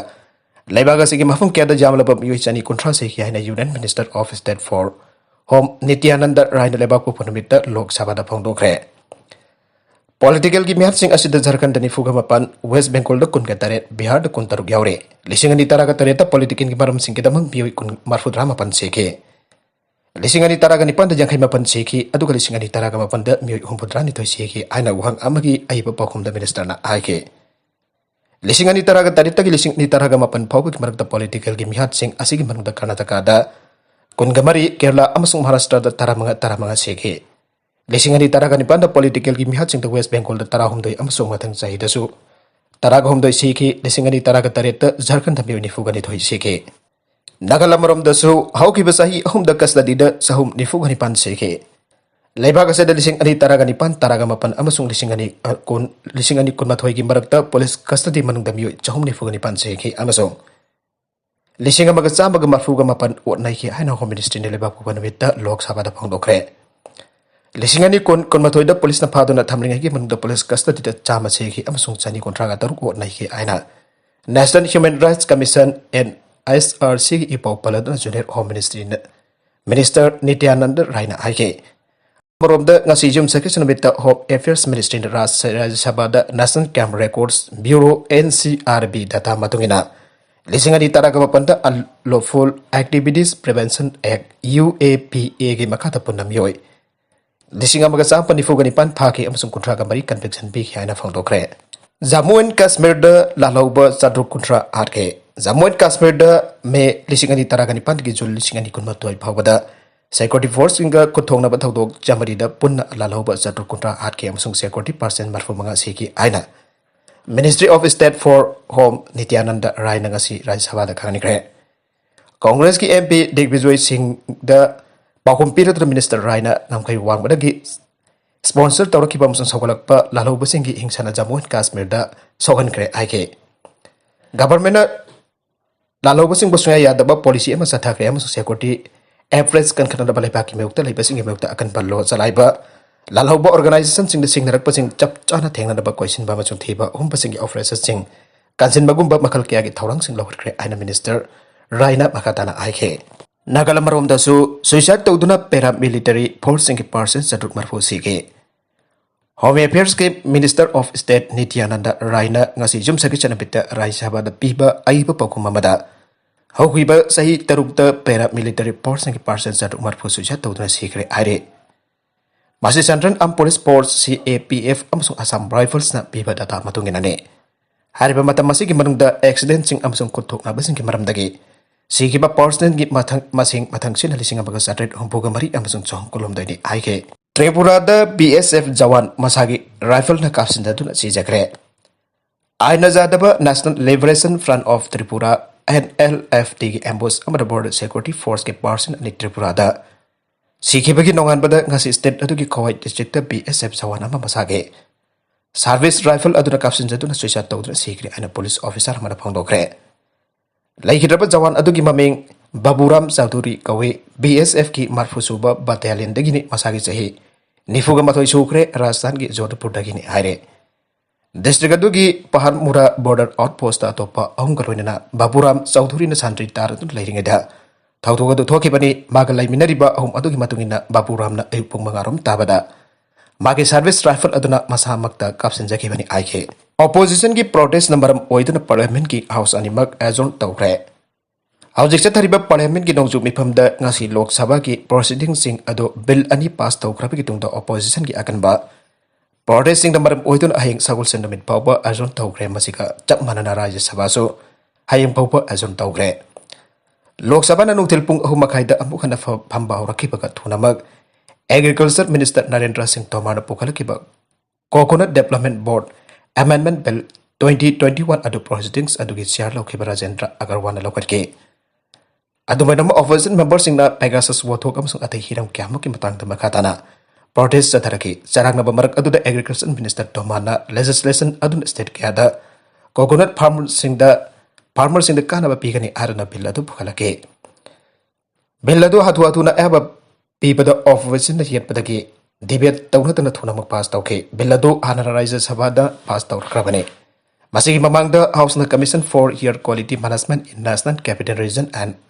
ꯂꯩꯕꯥꯛ ꯑꯁꯤꯒꯤ ꯃꯐꯝ ꯀꯌꯥꯗ ꯌꯥꯝꯂꯕ ꯃꯤꯑꯣꯏ ꯆꯅꯤ ꯀꯨꯟꯊ꯭ꯔꯥ ꯁꯤꯈꯤ ꯍꯥꯏꯅ Union Minister of State for Home ꯅꯤꯇ꯭ꯌꯥꯅꯟꯗ ꯔꯥꯏꯅ ꯂꯩꯕꯥꯛ ꯄꯣꯛꯄ ꯅꯨꯃꯤꯠꯇ ꯂꯣꯛ ꯁꯚꯥꯗ ꯐꯣꯡꯗꯣꯛꯈ꯭ꯔꯦ꯫ Politicalꯒꯤ ꯃꯤꯍꯥꯠꯁꯤꯡ ꯑꯁꯤꯗ ꯖꯔꯈꯟꯗ ꯅꯤꯐꯨꯒ ꯃꯥꯄꯟ, West Bengalꯗ ꯀꯨꯟꯒ ꯇꯔꯦꯠ, ꯕꯤꯍꯥꯔꯗ ꯀꯨꯟꯇꯔꯨꯛ ꯌꯥꯎꯔꯤ꯫ ꯂꯤꯁꯤꯡ ꯑꯅꯤ ꯇꯔꯥꯒ ꯇꯔꯦꯠꯇ politicalꯒꯤ ꯃꯔꯝꯁꯤꯡꯒꯤꯗꯃꯛ ꯃꯤꯑꯣꯏ ꯀꯨꯟ, ꯃꯔꯐꯨꯇꯔꯥ ꯃꯥꯄꯟ ꯁꯤꯈꯤ꯫ ꯂꯤꯁꯤꯡ ꯑꯅꯤ ꯇꯔꯥꯒ ꯅꯤꯄꯥꯟꯗ ꯌꯥꯡꯈꯩ ꯃꯥꯄꯟ ꯁꯤꯈꯤ, ꯑꯗꯨꯒ ꯂꯤꯁꯤꯡ ꯑꯅꯤ ꯇꯔꯥꯒ ꯃꯥꯄꯟꯗ ꯃꯤꯑꯣꯏ ꯍꯨꯝꯐꯨꯇꯔꯥ ꯅꯤꯊꯣꯏ ꯁꯤꯈꯤ ꯍꯥꯏꯅ ꯋꯥꯍꯪ ꯑꯃꯒꯤ ꯑꯏꯕ ꯄꯥꯎꯈꯨꯝꯗ ministerꯅ ꯍꯥꯏꯈꯤ꯫ ꯂꯤꯁꯤꯡ ꯑꯅꯤ ꯇꯔꯥꯒ ꯇꯔꯦꯠꯇꯒꯤ ꯂꯤꯁꯤꯡ ꯑꯅꯤ ꯇꯔꯥꯒ ꯃꯥꯄꯟ ꯐꯥꯎꯕꯒꯤ ꯃꯔꯛꯇ politicalꯒꯤ ꯃꯤꯍꯥꯠꯁꯤꯡ ꯑꯁꯤꯒꯤ ꯃꯅꯨꯡꯗ ꯀꯔꯅꯥꯇꯀꯥꯗ ꯀꯨꯟꯒ ꯃꯔꯤ, ꯀꯦꯔꯂꯥ ꯑꯃꯁꯨꯡ ꯃꯍꯥꯔꯥꯁꯇ꯭ꯔꯗ ꯇꯔꯥꯃꯉꯥ, ꯇꯔꯥꯃꯉꯥ ꯁꯤꯈꯤ꯫ ꯂꯤꯁꯤꯡ ꯑꯅꯤ ꯇꯔꯥꯒ ꯅꯤꯄꯥꯟꯗ politicalꯒꯤ ꯃꯤꯍꯥꯠꯁꯤꯡꯗ West Bengalꯗ ꯇꯔꯥꯍꯨꯝꯗꯣꯏ ꯑꯃꯁꯨꯡ ꯃꯊꯪ ꯆꯍꯤꯗꯁꯨ ꯇꯔꯥꯒ ꯍꯨꯝꯗꯣꯏ ꯁꯤꯈꯤ꯫ ꯂꯤꯁꯤꯡ ꯑꯅꯤ ꯇꯔꯥꯒ ꯇꯔꯦꯠꯇ ꯖꯔꯈꯟꯗ ꯃꯤꯑꯣꯏ ꯅꯤꯐꯨꯒ ꯅꯤꯊꯣꯏ ꯁꯤꯈꯤ꯫ ꯅꯥꯒꯥꯂꯦꯟ ꯃꯔꯣꯝꯗꯁꯨ ꯍꯧꯈꯤꯕ ꯆꯍꯤ ꯑꯍꯨꯝꯗ custodyꯗ ꯆꯍꯨꯝ ꯅꯤꯐꯨꯒ ꯅꯤꯄꯥꯟ ꯁꯤꯈꯤ꯫ ꯂꯩꯕꯥꯛ ꯑꯁꯤꯗ ꯂꯤꯁꯤꯡ ꯑꯅꯤ ꯇꯔꯥꯒ ꯅꯤꯄꯥꯟ, ꯇꯔꯥꯒ ꯃꯥꯄꯟ ꯑꯃꯁꯨꯡ ꯂꯤꯁꯤꯡ ꯑꯅꯤ, ꯑ, ꯀꯨꯟ, ꯂꯤꯁꯤꯡ ꯑꯅꯤ ꯀꯨꯟꯃꯥꯊꯣꯏꯒꯤ ꯃꯔꯛꯇ police custody ꯃꯅꯨꯡꯗ ꯃꯤꯑꯣꯏ ꯆꯍꯨꯝ ꯅꯤꯐꯨꯒ ꯅꯤꯄꯥꯟ ꯁꯤꯈꯤ ꯑꯃꯁꯨꯡ ꯂꯤꯁꯤꯡ ꯑꯃꯒ ꯆꯥꯝꯃꯒ ꯃꯔꯐꯨꯒ ꯃꯥꯄꯟ ꯑꯣꯠ ꯅꯩꯈꯤ ꯍꯥꯏꯅ Home Ministryꯅ ꯂꯩꯕꯥꯛ ꯄꯣꯛꯄ ꯅꯨꯃꯤꯠꯇ ꯂꯣꯛ ꯁꯚꯥꯗ ꯐꯣꯡꯗꯣꯛꯈ꯭ꯔꯦ꯫ ꯂꯤꯁꯤꯡ ꯑꯅꯤ ꯀꯨꯟ, ꯀꯨꯟꯃꯥꯊꯣꯏꯗ policeꯅ ꯐꯥꯗꯨꯅ ꯊꯝꯂꯤꯉꯩꯒꯤ ꯃꯅꯨꯡꯗ police custodyꯗ ꯆꯥꯝꯃ ꯁꯤꯈꯤ ꯑꯃꯁꯨꯡ ꯆꯅꯤ ꯀꯨꯟꯊ꯭ꯔꯥꯒ ꯇꯔꯨꯛ ꯑꯣꯠ ꯅꯩꯈꯤ ꯍꯥꯏꯅ National Human Rights Commission, NHRCꯒꯤ ꯏꯄꯥꯎ ꯄꯜꯂꯗꯨꯅ Junior Home Ministryꯅ, Minister ꯅꯤꯇ꯭ꯌꯥꯅꯟꯗ ꯔꯥꯏꯅ ꯍꯥꯏꯈꯤ꯫ ꯑꯃꯔꯣꯝꯗ, ꯉꯁꯤ ꯌꯨꯝꯁꯀꯩꯁ ꯅꯨꯃꯤꯠꯇ Home Affairs Ministryꯅ ꯔꯥꯖ꯭ꯌ, ꯔꯥꯖ꯭ꯌ ꯁꯚꯥꯗ National Crime Records Bureau, NCRB data ꯃꯇꯨꯡ ꯏꯟꯅ, ꯂꯤꯁꯤꯡ ꯑꯅꯤ ꯇꯔꯥꯒ ꯃꯥꯄꯟꯗ Unlawful Activities Prevention Act, UAPAꯒꯤ ꯃꯈꯥꯗ ꯄꯨꯟꯅ ꯃꯤꯑꯣꯏ ꯂꯤꯁꯤꯡ ꯑꯃꯒ ꯆꯥꯃꯥꯄꯟ ꯅꯤꯐꯨꯒ ꯅꯤꯄꯥꯟ ꯐꯥꯈꯤ ꯑꯃꯁꯨꯡ ꯀꯨꯟꯊ꯭ꯔꯥꯒ ꯃꯔꯤ conviction ꯄꯤꯈꯤ ꯍꯥꯏꯅ ꯐꯣꯡꯗꯣꯛꯈ꯭ꯔꯦ꯫ ꯖꯝꯃꯨ ꯑꯦꯟ ꯀꯥꯁꯃꯤꯔꯗ ꯂꯥꯜꯍꯧꯕ ꯆꯥꯇ꯭ꯔꯨꯛ ꯀꯨꯟꯊ꯭ꯔꯥ ꯍꯥꯠꯈꯤ꯫ ꯖꯝꯃꯨ ꯑꯦꯟ ꯀꯥꯁꯃꯤꯔꯗ ꯃꯦ ꯂꯤꯁꯤꯡ ꯑꯅꯤ ꯇꯔꯥꯒ ꯅꯤꯄꯥꯟꯗꯒꯤ ꯖꯨꯟ ꯂꯤꯁꯤꯡ ꯑꯅꯤ ꯀꯨꯟꯃꯥꯊꯣꯏ ꯐꯥꯎꯕꯗ security forceꯁꯤꯡꯒ ꯈꯨꯠ ꯊꯣꯛꯅꯕ ꯊꯧꯗꯣꯛ ꯆꯥꯃꯔꯤꯗ ꯄꯨꯟꯅ ꯂꯥꯜꯍꯧꯕ ꯆꯥꯇ꯭ꯔꯨꯛ ꯀꯨꯟꯊ꯭ꯔꯥ ꯍꯥꯠꯈꯤ ꯑꯃꯁꯨꯡ security personnel ꯃꯔꯐꯨ ꯃꯉꯥ ꯁꯤꯈꯤ ꯍꯥꯏꯅ Ministry of State for Home Nityananda Rayꯅ ꯉꯁꯤ ꯔꯥꯖ꯭ꯌ ꯁꯚꯥꯗ ꯈꯪꯍꯟꯈ꯭ꯔꯦ꯫ ꯀꯣꯡꯒ꯭ꯔꯦꯁꯀꯤ MP ꯗꯤꯒꯕꯤꯖꯣꯏ ꯁꯤꯡꯗ ꯄꯥꯎꯈꯨꯝ ꯄꯤꯔꯗꯨꯅ Minister Rayꯅ ꯉꯝꯈꯩ ꯋꯥꯡꯕꯗꯒꯤ sponsor ꯇꯧꯔꯛꯈꯤꯕ ꯑꯃꯁꯨꯡ ꯁꯧꯒꯠꯂꯛꯄ ꯂꯥꯜꯍꯧꯕꯁꯤꯡꯒꯤ ꯍꯤꯡꯁꯥꯅ ꯖꯝꯃꯨ ꯑꯦꯟ ꯀꯥꯁꯃꯤꯔꯗ ꯁꯣꯛꯍꯟꯈ꯭ꯔꯦ ꯍꯥꯏꯈꯤ꯫ Governmentꯅ ꯂꯥꯜꯍꯧꯕꯁꯤꯡꯕꯨ ꯁꯨꯡꯌꯥ ꯌꯥꯗꯕ policy ꯑꯃ ꯆꯠꯊꯈ꯭ꯔꯦ ꯑꯃꯁꯨꯡ security apparatus ꯀꯟꯈꯠꯅꯅꯕ ꯂꯩꯕꯥꯛꯀꯤ ꯃꯥꯌꯣꯛꯇ ꯂꯩꯕꯁꯤꯡꯒꯤ ꯃꯥꯌꯣꯛꯇ ꯑꯀꯟꯕ law ꯆꯂꯥꯏꯕ, ꯂꯥꯜꯍꯧꯕ organizationꯁꯤꯡꯗ ꯁꯤꯡꯅꯔꯛꯄꯁꯤꯡ ꯆꯞ ꯆꯥꯅ ꯊꯦꯡꯅꯅꯕ ꯀꯣꯏꯁꯤꯟꯕ ꯑꯃꯁꯨꯡ ꯊꯤꯕ ꯍꯨꯝꯕꯁꯤꯡꯒꯤ operationꯁꯤꯡ ꯀꯟꯁꯤꯟꯕꯒꯨꯝꯕ ꯃꯈꯜ ꯀꯌꯥꯒꯤ ꯊꯧꯔꯥꯡꯁꯤꯡ ꯂꯧꯈꯠꯈ꯭ꯔꯦ ꯍꯥꯏꯅ Minister Rayꯅ ꯃꯈꯥ ꯇꯥꯅ ꯍꯥꯏꯈꯤ꯫ ꯅꯥꯒꯥꯂꯝ ꯑꯃꯔꯣꯝꯗꯁꯨ suicide ꯇꯧꯗꯨꯅ paramilitary forceꯁꯤꯡꯒꯤ persons ꯆꯥꯇ꯭ꯔꯨꯛ ꯃꯔꯤꯐꯨ ꯁꯤꯈꯤ꯫ Home Affairsꯀꯤ Minister of State ꯅꯤꯇ꯭ꯌꯥꯅꯟꯗ ꯔꯥꯏꯅ ꯉꯁꯤ ꯌꯨꯝꯁꯀꯩꯁ ꯅꯨꯃꯤꯠꯇ ꯔꯥꯖ꯭ꯌ ꯁꯚꯥꯗ ꯄꯤꯕ ꯑꯏꯕ ꯄꯥꯎꯈꯨꯝ ꯑꯃꯗ, ꯍꯧꯈꯤꯕ ꯆꯍꯤ ꯇꯔꯨꯛꯇ paramilitary forceꯁꯤꯡꯒꯤ persons ꯆꯥꯇ꯭ꯔꯨꯛ ꯃꯔꯤꯐꯨ suicide ꯇꯧꯗꯨꯅ ꯁꯤꯈ꯭ꯔꯦ ꯍꯥꯏꯔꯤ꯫ ꯃꯁꯤ Central Armed Police Force, CAPF, ꯑꯃꯁꯨꯡ Assam Riflesꯅ ꯄꯤꯕ data ꯃꯇꯨꯡ ꯏꯟꯅꯅꯤ꯫ ꯍꯥꯏꯔꯤꯕ ꯃꯇꯝ ꯑꯁꯤꯒꯤ ꯃꯅꯨꯡꯗ accidentꯁꯤꯡ ꯑꯃꯁꯨꯡ ꯈꯨꯠ ꯊꯣꯛꯅꯕꯁꯤꯡꯒꯤ ꯃꯔꯝꯗꯒꯤ ꯁꯤꯈꯤꯕ personꯁꯤꯡꯒꯤ ꯃꯊꯪ, ꯃꯁꯤꯡ ꯃꯊꯪꯁꯤꯠꯅ ꯂꯤꯁꯤꯡ ꯑꯃꯒ ꯆꯥꯇ꯭ꯔꯦꯠ ꯍꯨꯝꯐꯨꯒ ꯃꯔꯤ ꯑꯃꯁꯨꯡ ꯆꯍꯨꯝ ꯀꯨꯟꯍꯨꯝꯗꯣꯏꯅꯤ ꯍꯥꯏꯈꯤ꯫ ꯇ꯭ꯔꯤꯄꯨꯔꯥꯗ BSF ꯖꯋꯥꯟ ꯃꯁꯥꯒꯤ rifleꯅ ꯀꯥꯞꯁꯤꯟꯅꯗꯨꯅ ꯁꯤꯖꯈ꯭ꯔꯦ꯫ ꯑꯥꯏꯟꯅ ꯌꯥꯗꯕ National Liberation Front of Tripura, NLFTꯒꯤ ambush ꯑꯃꯗ border security forceꯀꯤ person ꯑꯅꯤ ꯇ꯭ꯔꯤꯄꯨꯔꯥꯗ ꯁꯤꯈꯤꯕꯒꯤ ꯅꯣꯡꯉꯥꯟꯕꯗ ꯉꯁꯤ state ꯑꯗꯨꯒꯤ ꯈꯣꯋꯥꯏ districtꯇ BSF ꯖꯋꯥꯟ ꯑꯃ ꯃꯁꯥꯒꯤ service rifle ꯑꯗꯨꯅ ꯀꯥꯞꯁꯤꯟꯖꯗꯨꯅ suicide ꯇꯧꯗꯨꯅ ꯁꯤꯈ꯭ꯔꯦ ꯍꯥꯏꯅ police officer ꯑꯃꯅ ꯐꯣꯡꯗꯣꯛꯈ꯭ꯔꯦ꯫ ꯂꯩꯈꯤꯗ꯭ꯔꯕ ꯖꯋꯥꯟ ꯑꯗꯨꯒꯤ ꯃꯃꯤꯡ ꯕꯥꯕꯨꯔꯥꯝ ꯆꯧꯙꯨꯔꯤ ꯀꯧꯏ꯫ BSFꯀꯤ ꯃꯔꯤꯐꯨ ꯁꯨꯕ battalionꯗꯒꯤꯅꯤ꯫ ꯃꯁꯥꯒꯤ ꯆꯍꯤ ꯅꯤꯐꯨꯒ ꯃꯥꯊꯣꯏ ꯁꯨꯈ꯭ꯔꯦ꯫ ꯔꯥꯖꯁꯊꯥꯟꯒꯤ ꯖꯣꯙꯄꯨꯔꯗꯒꯤꯅꯤ ꯍꯥꯏꯔꯦ꯫ District ꯑꯗꯨꯒꯤ ꯄꯍꯥꯟꯃꯨꯔꯥ border outpostꯇ ꯑꯇꯣꯞꯄ ꯑꯍꯨꯝꯒ ꯂꯣꯏꯅꯅ ꯕꯥꯕꯨꯔꯥꯝ ꯆꯧꯙꯨꯔꯤꯅ ꯁꯟꯇ꯭ꯔꯤ ꯇꯥꯔꯗꯨꯅ ꯂꯩꯔꯤꯉꯩꯗ ꯊꯧꯗꯣꯛ ꯑꯗꯨ ꯊꯣꯛꯈꯤꯕꯅꯤ꯫ ꯃꯥꯒ ꯂꯩꯃꯤꯟꯅꯔꯤꯕ ꯑꯍꯨꯝ ꯑꯗꯨꯒꯤ ꯃꯇꯨꯡ ꯏꯟꯅ ꯕꯥꯕꯨꯔꯥꯝꯅ ꯑꯌꯨꯛ ꯄꯨꯡ ꯃꯉꯥ ꯔꯣꯝ ꯇꯥꯕꯗ ꯃꯥꯒꯤ service rifle ꯑꯗꯨꯅ ꯃꯁꯥꯃꯛꯇ ꯀꯥꯞꯁꯤꯟꯖꯈꯤꯕꯅꯤ ꯍꯥꯏꯈꯤ꯫ Oppositionꯒꯤ protestꯅ ꯃꯔꯝ ꯑꯣꯏꯗꯨꯅ parliamentꯀꯤ house ꯑꯅꯤꯃꯛ adjourn ꯇꯧꯈ꯭ꯔꯦ꯫ ꯍꯧꯖꯤꯛ ꯆꯠꯊꯔꯤꯕ parliamentꯀꯤ ꯅꯣꯡꯖꯨ ꯃꯤꯐꯝꯗ ꯉꯁꯤ ꯂꯣꯛ ꯁꯚꯥꯒꯤ proceedingꯁꯤꯡ ꯑꯗꯨ bill ꯑꯅꯤ pass ꯇꯧꯈ꯭ꯔꯕꯒꯤ ꯇꯨꯡꯗ oppositionꯒꯤ ꯑꯀꯟꯕ protestꯁꯤꯡꯅ ꯃꯔꯝ ꯑꯣꯏꯗꯨꯅ ꯍꯌꯦꯡ ꯁꯒꯣꯜꯁꯦꯟ ꯅꯨꯃꯤꯠ ꯐꯥꯎꯕ adjourn ꯇꯧꯈ꯭ꯔꯦ꯫ ꯃꯁꯤꯒ ꯆꯞ ꯃꯥꯟꯅꯅ ꯔꯥꯖ꯭ꯌ ꯁꯚꯥꯁꯨ ꯍꯌꯦꯡ ꯐꯥꯎꯕ adjourn ꯇꯧꯈ꯭ꯔꯦ꯫ ꯂꯣꯛ ꯁꯚꯥꯅ ꯅꯨꯡꯊꯤꯜ ꯄꯨꯡ ꯑꯍꯨꯝ ꯃꯈꯥꯏꯗ ꯑꯃꯨꯛ ꯍꯟꯅ ꯐ-, ꯐꯝꯕ ꯍꯧꯔꯛꯈꯤꯕꯒ ꯊꯨꯅꯃꯛ Agriculture Minister ꯅꯔꯦꯟꯗ꯭ꯔ ꯁꯤꯡ ꯇꯣꯃꯔꯅ ꯄꯨꯈꯠꯂꯛꯈꯤꯕ Coconut Development Board Amendment Bill twenty twenty-one ꯑꯗꯨ proceedings ꯑꯗꯨꯒꯤ chair ꯂꯧꯈꯤꯕ ꯔꯥꯖꯦꯟꯗ꯭ꯔ ꯑꯒꯔꯋꯥꯜꯅ ꯂꯧꯈꯠꯈꯤ꯫ ꯑꯗꯨꯃꯥꯏꯅ opposition memberꯁꯤꯡꯅ Pegasus ꯋꯥꯊꯣꯛ ꯑꯃꯁꯨꯡ ꯑꯇꯩ ꯍꯤꯔꯝ ꯀꯌꯥꯃꯨꯛꯀꯤ ꯃꯇꯥꯡꯗ ꯃꯈꯥ ꯇꯥꯅ protest ꯆꯠꯊꯔꯛꯈꯤ꯫ ꯆꯔꯥꯡꯅꯕ ꯃꯔꯛ ꯑꯗꯨꯗ Agriculture Minister ꯇꯣꯃꯥꯟꯅ legislation ꯑꯗꯨꯅ state ꯀꯌꯥꯗ coconut farmerꯁꯤꯡꯗ farmerꯁꯤꯡꯗ ꯀꯥꯟꯅꯕ ꯄꯤꯒꯅꯤ ꯍꯥꯏꯗꯨꯅ bill ꯑꯗꯨ ꯄꯨꯈꯠꯂꯛꯈꯤ꯫ Bill ꯑꯗꯨ ꯍꯥꯊꯨ ꯍꯥꯊꯨꯅ ꯑꯌꯥꯕ ꯄꯤꯕꯗ oppositionꯅ ꯌꯦꯠꯄꯗꯒꯤ debate ꯇꯧꯅꯗꯅ ꯊꯨꯅꯃꯛ pass ꯇꯧꯈꯤ꯫ Bill ꯑꯗꯨ ꯍꯥꯟꯅ ꯔꯥꯖ꯭ꯌ ꯁꯚꯥꯗ pass ꯇꯧꯔꯛꯈ꯭ꯔꯕꯅꯤ꯫ ꯃꯁꯤꯒꯤ ꯃꯃꯥꯡꯗ Houseꯅ Commission for Air Quality Management in National Capital Region and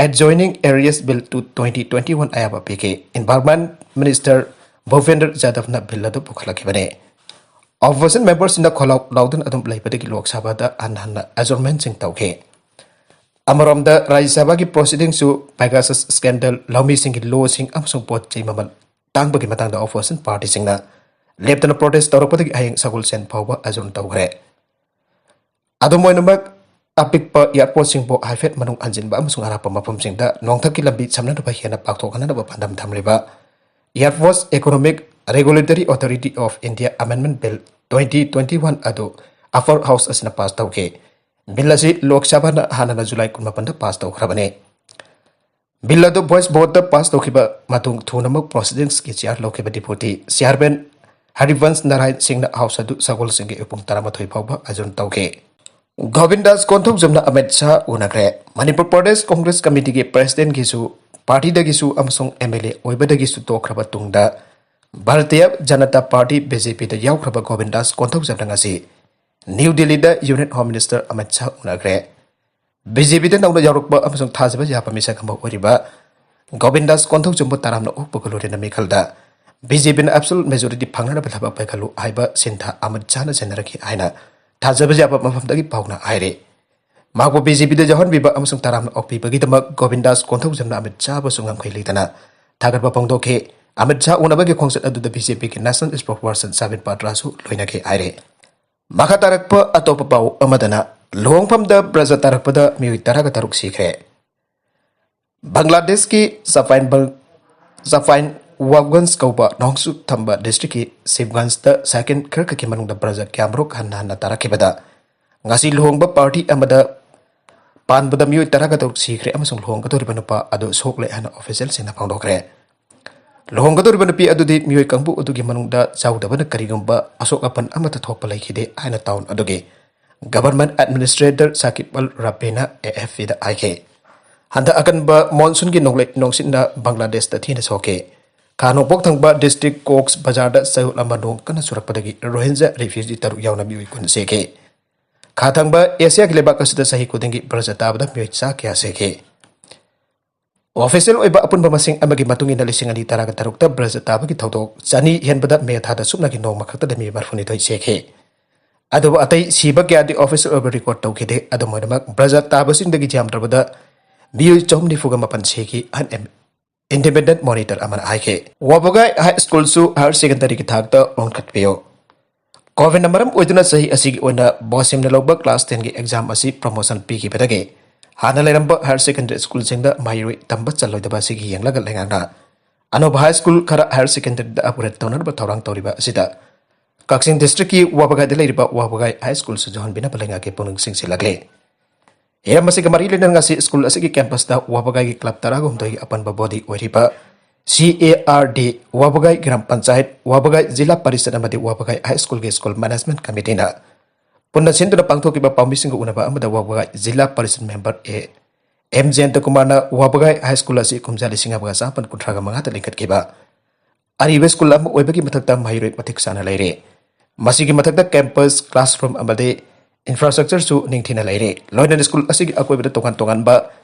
Adjoining Areas Bill two twenty twenty-one ꯑꯌꯥꯕ ꯄꯤꯈꯤ꯫ Environment Minister ꯚꯨꯄꯦꯟꯗ꯭ꯔ ꯌꯥꯗꯕꯅ bill ꯑꯗꯨ ꯄꯨꯈꯠꯂꯛꯈꯤꯕꯅꯤ꯫ Opposition memberꯁꯤꯡꯅ ꯈꯣꯜꯂꯥꯎ ꯂꯥꯎꯗꯨꯅ ꯑꯗꯨꯝ ꯂꯩꯕꯗꯒꯤ ꯂꯣꯛ ꯁꯚꯥꯗ ꯍꯟꯅ ꯍꯟꯅ adjournmentꯁꯤꯡ ꯇꯧꯈꯤ꯫ ꯑꯃꯔꯣꯝꯗ ꯔꯥꯖ꯭ꯌ ꯁꯚꯥꯒꯤ proceedingꯁꯨ Pegasus scandal, ꯂꯧꯃꯤꯁꯤꯡꯒꯤ ꯂꯣꯁꯤꯡ ꯑꯃꯁꯨꯡ ꯄꯣꯠ ꯆꯩ ꯃꯃꯜ ꯇꯥꯡꯕꯒꯤ ꯃꯇꯥꯡꯗ opposition partyꯁꯤꯡꯅ ꯂꯦꯞꯇꯅ protest ꯇꯧꯔꯛꯄꯗꯒꯤ ꯍꯌꯦꯡ ꯁꯒꯣꯜꯁꯦꯟ ꯐꯥꯎꯕ adjourn ꯇꯧꯈ꯭ꯔꯦ꯫ ꯑꯗꯨꯝ ꯑꯣꯏꯅꯃꯛ, ꯑꯄꯤꯛꯄ airportꯁꯤꯡꯕꯨ ꯍꯥꯏꯐꯦꯠ ꯃꯅꯨꯡ ꯍꯟꯖꯤꯟꯕ ꯑꯃꯁꯨꯡ ꯑꯔꯥꯞꯄ ꯃꯐꯝꯁꯤꯡꯗ ꯅꯣꯡꯊꯛꯀꯤ ꯂꯝꯕꯤ ꯁꯝꯅꯅꯕ ꯍꯦꯟꯅ ꯄꯥꯛꯊꯣꯛꯍꯟꯅꯕ ꯄꯥꯟꯗꯝ ꯊꯝꯂꯤꯕ Airports Economic Regulatory Authority of India Amendment Bill twenty twenty-one ꯑꯗꯨ Upper House ꯑꯁꯤꯅ pass ꯇꯧꯈꯤ꯫ Bill ꯑꯁꯤ ꯂꯣꯛ ꯁꯚꯥꯅ ꯍꯥꯟꯅꯅ ꯖꯨꯂꯥꯏ ꯀꯨꯟꯃꯥꯄꯟꯗ pass ꯇꯧꯈ꯭ꯔꯕꯅꯤ꯫ Bill ꯑꯗꯨ voice voteꯇ pass ꯇꯧꯈꯤꯕ ꯃꯇꯨꯡ ꯊꯨꯅꯃꯛ proceedingsꯀꯤ chair ꯂꯧꯈꯤꯕ Deputy Chairman ꯍꯔꯤꯕꯟꯁ ꯅꯥꯔꯥꯌꯟ ꯁꯤꯡꯅ House ꯑꯗꯨ ꯁꯒꯣꯜꯁꯦꯟꯒꯤ ꯑꯌꯨꯛ ꯄꯨꯡ ꯇꯔꯥꯃꯥꯊꯣꯏ ꯐꯥꯎꯕ adjourn ꯇꯧꯈꯤ꯫ ꯒꯣꯕꯤꯟꯗꯥꯁ ꯀꯣꯟꯊꯧꯖꯝꯅ ꯑꯃꯤꯠ ꯁꯥꯍ ꯎꯅꯈ꯭ꯔꯦ꯫ ꯃꯅꯤꯄꯨꯔ ꯄ꯭ꯔꯗꯦꯁ ꯀꯣꯡꯒ꯭ꯔꯦꯁ ꯀꯃꯤꯇꯤꯒꯤ presidentꯒꯤꯁꯨ, partyꯗꯒꯤꯁꯨ ꯑꯃꯁꯨꯡ MLA ꯑꯣꯏꯕꯗꯒꯤꯁꯨ ꯇꯣꯛꯈ꯭ꯔꯕ ꯇꯨꯡꯗ ꯚꯥꯔꯇꯤꯌ ꯖꯅꯇꯥ ꯄꯥꯔꯇꯤ, BJPꯗ ꯌꯥꯎꯈ꯭ꯔꯕ ꯒꯣꯕꯤꯟꯗꯥꯁ ꯀꯣꯟꯊꯧꯖꯝꯅ ꯉꯁꯤ ꯅ꯭ꯌꯨ ꯗꯤꯜꯂꯤꯗ Union Home Minister Amit Shah ꯎꯅꯈ꯭ꯔꯦ꯫ BJPꯗ ꯅꯧꯅ ꯌꯥꯎꯔꯛꯄ ꯑꯃꯁꯨꯡ ꯊꯥꯖꯕ ꯌꯥꯕ ꯃꯤꯁꯛ ꯑꯃ ꯑꯣꯏꯔꯤꯕ ꯒꯣꯕꯤꯟꯗꯥꯁ ꯀꯣꯟꯊꯧꯖꯝꯕꯨ ꯇꯔꯥꯝꯅ ꯑꯣꯛꯄꯒ ꯂꯣꯏꯅꯅ ꯃꯤꯈꯜꯗ BJPꯅ absolute majority ꯐꯪꯅꯅꯕ ꯊꯕꯛ ꯄꯥꯏꯈꯠꯂꯨ ꯍꯥꯏꯕ ꯁꯤꯟꯊꯥ ꯑꯃꯤꯠ ꯁꯥꯍꯅ ꯆꯦꯟꯅꯔꯛꯈꯤ ꯍꯥꯏꯅ ꯊꯥꯖꯕ ꯌꯥꯕ ꯃꯐꯝꯗꯒꯤ ꯄꯥꯎꯅ ꯍꯥꯏꯔꯤ꯫ ꯃꯍꯥꯛꯄꯨ BJPꯗ ꯌꯥꯎꯍꯟꯕꯤꯕ ꯑꯃꯁꯨꯡ ꯇꯔꯥꯝꯅ ꯑꯣꯛꯄꯤꯕꯒꯤꯗꯃꯛ ꯒꯣꯕꯤꯟꯗꯥꯁ ꯀꯣꯟꯊꯧꯖꯝꯅ ꯑꯃꯤꯠ ꯁꯥꯍꯕꯨꯁꯨ ꯉꯝꯈꯩ ꯂꯩꯇꯅ ꯊꯥꯒꯠꯄ ꯐꯣꯡꯗꯣꯛꯈꯤ꯫ ꯑꯃꯤꯠ ꯁꯥꯍ ꯎꯅꯕꯒꯤ ꯈꯣꯡꯆꯠ ꯑꯗꯨꯗ BJPꯒꯤ national spokesperson ꯁꯥꯕꯤꯟ ꯄꯥꯇ꯭ꯔꯥꯁꯨ ꯂꯣꯏꯅꯈꯤ ꯍꯥꯏꯔꯤ꯫ ꯃꯈꯥ ꯇꯥꯔꯛꯄ ꯑꯇꯣꯞꯄ ꯄꯥꯎ ꯑꯃꯗꯅ, ꯂꯨꯍꯣꯡꯐꯝꯗ ꯕ꯭ꯔꯖ ꯇꯥꯔꯛꯄꯗ ꯃꯤꯑꯣꯏ ꯇꯔꯥꯒ ꯇꯔꯨꯛ ꯁꯤꯈ꯭ꯔꯦ꯫ ꯕꯪꯒ꯭ꯂꯥꯗꯦꯁꯀꯤ ꯆꯐꯥꯏꯟ ꯕꯪ-, ꯆꯐꯥꯏꯟ ꯋꯥꯕꯒꯟꯖ ꯀꯧꯕ ꯅꯣꯡꯆꯨꯞ ꯊꯪꯕ ꯗꯤꯁꯇ꯭ꯔꯤꯛꯀꯤ ꯁꯤꯕꯒꯟꯖꯇ ꯁꯦꯀꯦꯟ ꯈꯔ ꯈꯛꯀꯤ ꯃꯅꯨꯡꯗ ꯕ꯭ꯔꯖ ꯀꯌꯥꯃꯔꯨꯛ ꯍꯟꯅ ꯍꯟꯅ ꯇꯥꯔꯛꯈꯤꯕꯗ, ꯉꯁꯤ ꯂꯨꯍꯣꯡꯕ ꯄꯥꯔꯇꯤ ꯑꯃꯗ ꯄꯥꯟꯕꯗ ꯃꯤꯑꯣꯏ ꯇꯔꯥꯒ ꯇꯔꯨꯛ ꯁꯤꯈ꯭ꯔꯦ ꯑꯃꯁꯨꯡ ꯂꯨꯍꯣꯡꯒꯗꯧꯔꯤꯕ ꯅꯨꯄꯥ ꯑꯗꯨ ꯁꯣꯛꯂꯦ ꯍꯥꯏꯅ ꯑꯣꯐꯤꯁꯤꯌꯦꯜꯁꯤꯡꯅ ꯐꯣꯡꯗꯣꯛꯈ꯭ꯔꯦ꯫ ꯂꯨꯍꯣꯡꯒꯗꯧꯔꯤꯕ ꯅꯨꯄꯤ ꯑꯗꯨꯗꯤ ꯃꯤꯑꯣꯏ ꯀꯥꯡꯕꯨ ꯑꯗꯨꯒꯤ ꯃꯅꯨꯡꯗ ꯆꯥꯎꯗꯕꯅ ꯀꯔꯤꯒꯨꯝꯕ ꯑꯁꯣꯛ ꯑꯄꯟ ꯑꯃꯠꯇ ꯊꯣꯛꯄ ꯂꯩꯈꯤꯗꯦ ꯍꯥꯏꯅ ꯇꯥꯎꯟ ꯑꯗꯨꯒꯤ ꯒꯚꯔꯟꯃꯦꯟꯠ ꯑꯦꯗꯃꯤꯅꯤꯁꯇ꯭ꯔꯦꯇꯔ ꯁꯥꯀꯤꯕ ꯑꯜ ꯔꯥꯕꯤꯅ ꯑꯦ ꯑꯦꯐ ꯄꯤꯗ ꯍꯥꯏꯈꯤ꯫ ꯍꯟꯗꯛ ꯑꯀꯟꯕ ꯃꯣꯟꯁꯨꯟꯒꯤ ꯅꯣꯡꯂꯩ ꯅꯨꯡꯁꯤꯠꯅ ꯕꯪꯒ꯭ꯂꯥꯗꯦꯁꯇ ꯊꯤꯅ ꯁꯣꯛꯈꯤ꯫ ꯈꯥ ꯅꯣꯡꯄꯣꯛ ꯊꯪꯕ ꯗꯤꯁꯇ꯭ꯔꯤꯛ ꯀꯣꯛꯁ ꯕꯖꯥꯔꯗ ꯆꯌꯣꯜ ꯑꯃ ꯅꯣꯡ ꯀꯟꯅ ꯆꯨꯔꯛꯄꯗꯒꯤ ꯔꯣꯍꯤꯟꯖꯥ ꯔꯤꯐ꯭ꯌꯨꯖꯤ ꯇꯔꯨꯛ ꯌꯥꯎꯅ ꯃꯤꯑꯣꯏ ꯀꯨꯟ ꯁꯤꯈꯤ꯫ ꯈꯥ ꯊꯪꯕ ꯑꯦꯁꯤꯌꯥꯒꯤ ꯂꯩꯕꯥꯛ ꯑꯁꯤꯗ ꯆꯍꯤ ꯈꯨꯗꯤꯡꯒꯤ ꯕ꯭ꯔꯖ ꯇꯥꯕꯗ ꯃꯤꯑꯣꯏ ꯆꯥ ꯀꯌꯥ ꯁꯤꯈꯤ꯫ ꯑꯣꯐꯤꯁꯤꯌꯦꯜ ꯑꯣꯏꯕ ꯑꯄꯨꯟꯕ ꯃꯁꯤꯡ ꯑꯃꯒꯤ ꯃꯇꯨꯡ ꯏꯟꯅ ꯂꯤꯁꯤꯡ ꯑꯅꯤ ꯇꯔꯥꯒ ꯇꯔꯨꯛꯇ ꯕ꯭ꯔꯖ ꯇꯥꯕꯒꯤ ꯊꯧꯗꯣꯛ ꯆꯅꯤ ꯍꯦꯟꯕꯗ ꯃꯦ ꯊꯥꯗ ꯁꯨꯞꯅꯒꯤ ꯅꯣꯡꯃ ꯈꯛꯇꯗ ꯃꯤ ꯃꯔꯤꯐꯨꯅꯤꯊꯣꯏ ꯁꯤꯈꯤ꯫ ꯑꯗꯨꯕꯨ ꯑꯇꯩ ꯁꯤꯕ ꯀꯌꯥꯗꯤ ꯑꯣꯐꯤꯁꯤꯌꯦꯜ ꯑꯣꯏꯕ ꯔꯦꯀꯣꯔꯗ ꯇꯧꯈꯤꯗꯦ꯫ ꯑꯗꯨꯝ ꯑꯣꯏꯅꯃꯛ, ꯕ꯭ꯔꯖ ꯇꯥꯕꯁꯤꯡꯗꯒꯤ ꯌꯥꯝꯗ꯭ꯔꯕꯗ ꯃꯤꯑꯣꯏ ꯆꯍꯨꯝ ꯅꯤꯐꯨꯒ ꯃꯥꯄꯟ ꯁꯤꯈꯤ ꯍꯥꯏꯅ ꯏꯟꯗꯤꯄꯦꯟꯗꯦꯟꯠ ꯃꯣꯅꯤꯇꯔ ꯑꯃꯅ ꯍꯥꯏꯈꯤ꯫ ꯋꯥꯕꯒꯥꯏ ꯍꯥꯏ ꯁ꯭ꯀꯨꯜꯁꯨ ꯍꯥꯌꯔ ꯁꯦꯀꯦꯟꯗꯔꯤꯒꯤ ꯊꯥꯛꯇ ꯍꯣꯡꯒꯠꯄꯤꯌꯨ꯫ ꯀꯣꯚꯤꯗꯅ ꯃꯔꯝ ꯑꯣꯏꯗꯨꯅ ꯆꯍꯤ ꯑꯁꯤꯒꯤ ꯑꯣꯏꯅ ꯕꯣꯁꯤꯝꯅ ꯂꯧꯕ ꯀ꯭ꯂꯥꯁ ꯇꯦꯟꯒꯤ ꯑꯦꯛꯖꯥꯝ ꯑꯁꯤ ꯄ꯭ꯔꯃꯣꯁꯟ ꯄꯤꯈꯤꯕꯗꯒꯤ ꯍꯥꯟꯅ ꯂꯩꯔꯝꯕ ꯍꯥꯌꯔ ꯁꯦꯀꯦꯟꯗꯔꯤ ꯁ꯭ꯀꯨꯜꯁꯤꯡꯗ ꯃꯍꯩꯔꯣꯏ ꯇꯝꯕ ꯆꯜꯂꯣꯏꯗꯕ ꯑꯁꯤꯒꯤ ꯌꯦꯡꯂꯒ ꯂꯩꯉꯥꯛꯅ ꯑꯅꯧꯕ ꯍꯥꯏ ꯁ꯭ꯀꯨꯜ ꯈꯔ ꯍꯥꯌꯔ ꯁꯦꯀꯦꯟꯗꯔꯤꯗ ꯑꯞꯒ꯭ꯔꯦꯗ ꯇꯧꯅꯅꯕ ꯊꯧꯔꯥꯡ ꯇꯧꯔꯤꯕ ꯑꯁꯤꯗ ꯀꯛꯆꯤꯡ ꯗꯤꯁꯇ꯭ꯔꯤꯛꯀꯤ ꯋꯥꯕꯒꯥꯏꯗ ꯂꯩꯔꯤꯕ ꯋꯥꯕꯒꯥꯏ ꯍꯥꯏ ꯁ꯭ꯀꯨꯜꯁꯨ ꯌꯧꯍꯟꯕꯤꯅꯕ ꯂꯩꯉꯥꯛꯀꯤ ꯄꯨꯛꯅꯤꯡ ꯆꯤꯡꯁꯤꯜꯂꯛꯂꯤ꯫ ꯍꯤꯔꯝ ꯑꯁꯤꯒ ꯃꯔꯤ ꯂꯩꯅꯅ ꯉꯁꯤ ꯁ꯭ꯀꯨꯜ ꯑꯁꯤꯒꯤ ꯀꯦꯝꯄꯁꯇ ꯋꯥꯕꯒꯥꯏꯒꯤ ꯀ꯭ꯂꯕ ꯇꯔꯥꯒ ꯍꯨꯝꯗꯣꯏꯒꯤ ꯑꯄꯨꯟꯕ ꯕꯣꯗꯤ ꯑꯣꯏꯔꯤꯕ ꯁꯤ ꯑꯦ ꯑꯥꯔ ꯗꯤ, ꯋꯥꯕꯒꯥꯏ ꯒ꯭ꯔꯥꯝ ꯄꯟꯆꯥꯌꯠ, ꯋꯥꯕꯒꯥꯏ ꯖꯤꯂꯥ ꯄꯔꯤꯁꯠ ꯑꯃꯗꯤ ꯋꯥꯕꯒꯥꯏ ꯍꯥꯏ ꯁ꯭ꯀꯨꯜꯒꯤ ꯁ꯭ꯀꯨꯜ ꯃꯦꯅꯦꯖꯃꯦꯟꯠ ꯀꯃꯤꯇꯤꯅ ꯄꯨꯟꯅ ꯁꯤꯟꯗꯨꯅ ꯄꯥꯡꯊꯣꯛꯈꯤꯕ ꯄꯥꯎꯃꯤꯁꯤꯡꯒ ꯎꯅꯕ ꯑꯃꯗ ꯋꯥꯕꯒꯥꯏ ꯖꯤꯂꯥ ꯄꯔꯤꯁꯠ ꯃꯦꯝꯕꯔ ꯑꯦ ꯑꯦꯝ ꯖꯌꯟꯇ ꯀꯨꯃꯥꯔꯅ ꯋꯥꯕꯒꯥꯏ ꯍꯥꯏ ꯁ꯭ꯀꯨꯜ ꯑꯁꯤ ꯀꯨꯝꯖꯥ ꯂꯤꯁꯤꯡ ꯑꯃꯒ ꯆꯥꯃꯥꯄꯟ ꯀꯨꯟꯊ꯭ꯔꯥꯒ ꯃꯉꯥꯗ ꯂꯤꯡꯈꯠꯈꯤꯕ ꯑꯔꯤꯕ ꯁ꯭ꯀꯨꯜ ꯑꯃ ꯑꯣꯏꯕꯒꯤ ꯃꯊꯛꯇ ꯃꯍꯩꯔꯣꯏ ꯃꯇꯤꯛ ꯆꯥꯅ ꯂꯩꯔꯦ꯫ ꯃꯁꯤꯒꯤ ꯃꯊꯛꯇ ꯀꯦꯝꯄꯁ, ꯀ꯭ꯂꯥꯁꯔꯨꯝ ꯑꯃꯗꯤ ꯏꯟꯐ꯭ꯔꯥꯁ꯭ꯇ꯭ꯔꯛꯆꯔꯁꯨ ꯅꯤꯡꯊꯤꯅ ꯂꯩꯔꯦ꯫ ꯂꯣꯏꯅꯅ ꯁ꯭ꯀꯨꯜ ꯑꯁꯤꯒꯤ ꯑꯀꯣꯏꯕꯗ ꯇꯣꯉꯥꯟ ꯇꯣꯉꯥꯟꯕ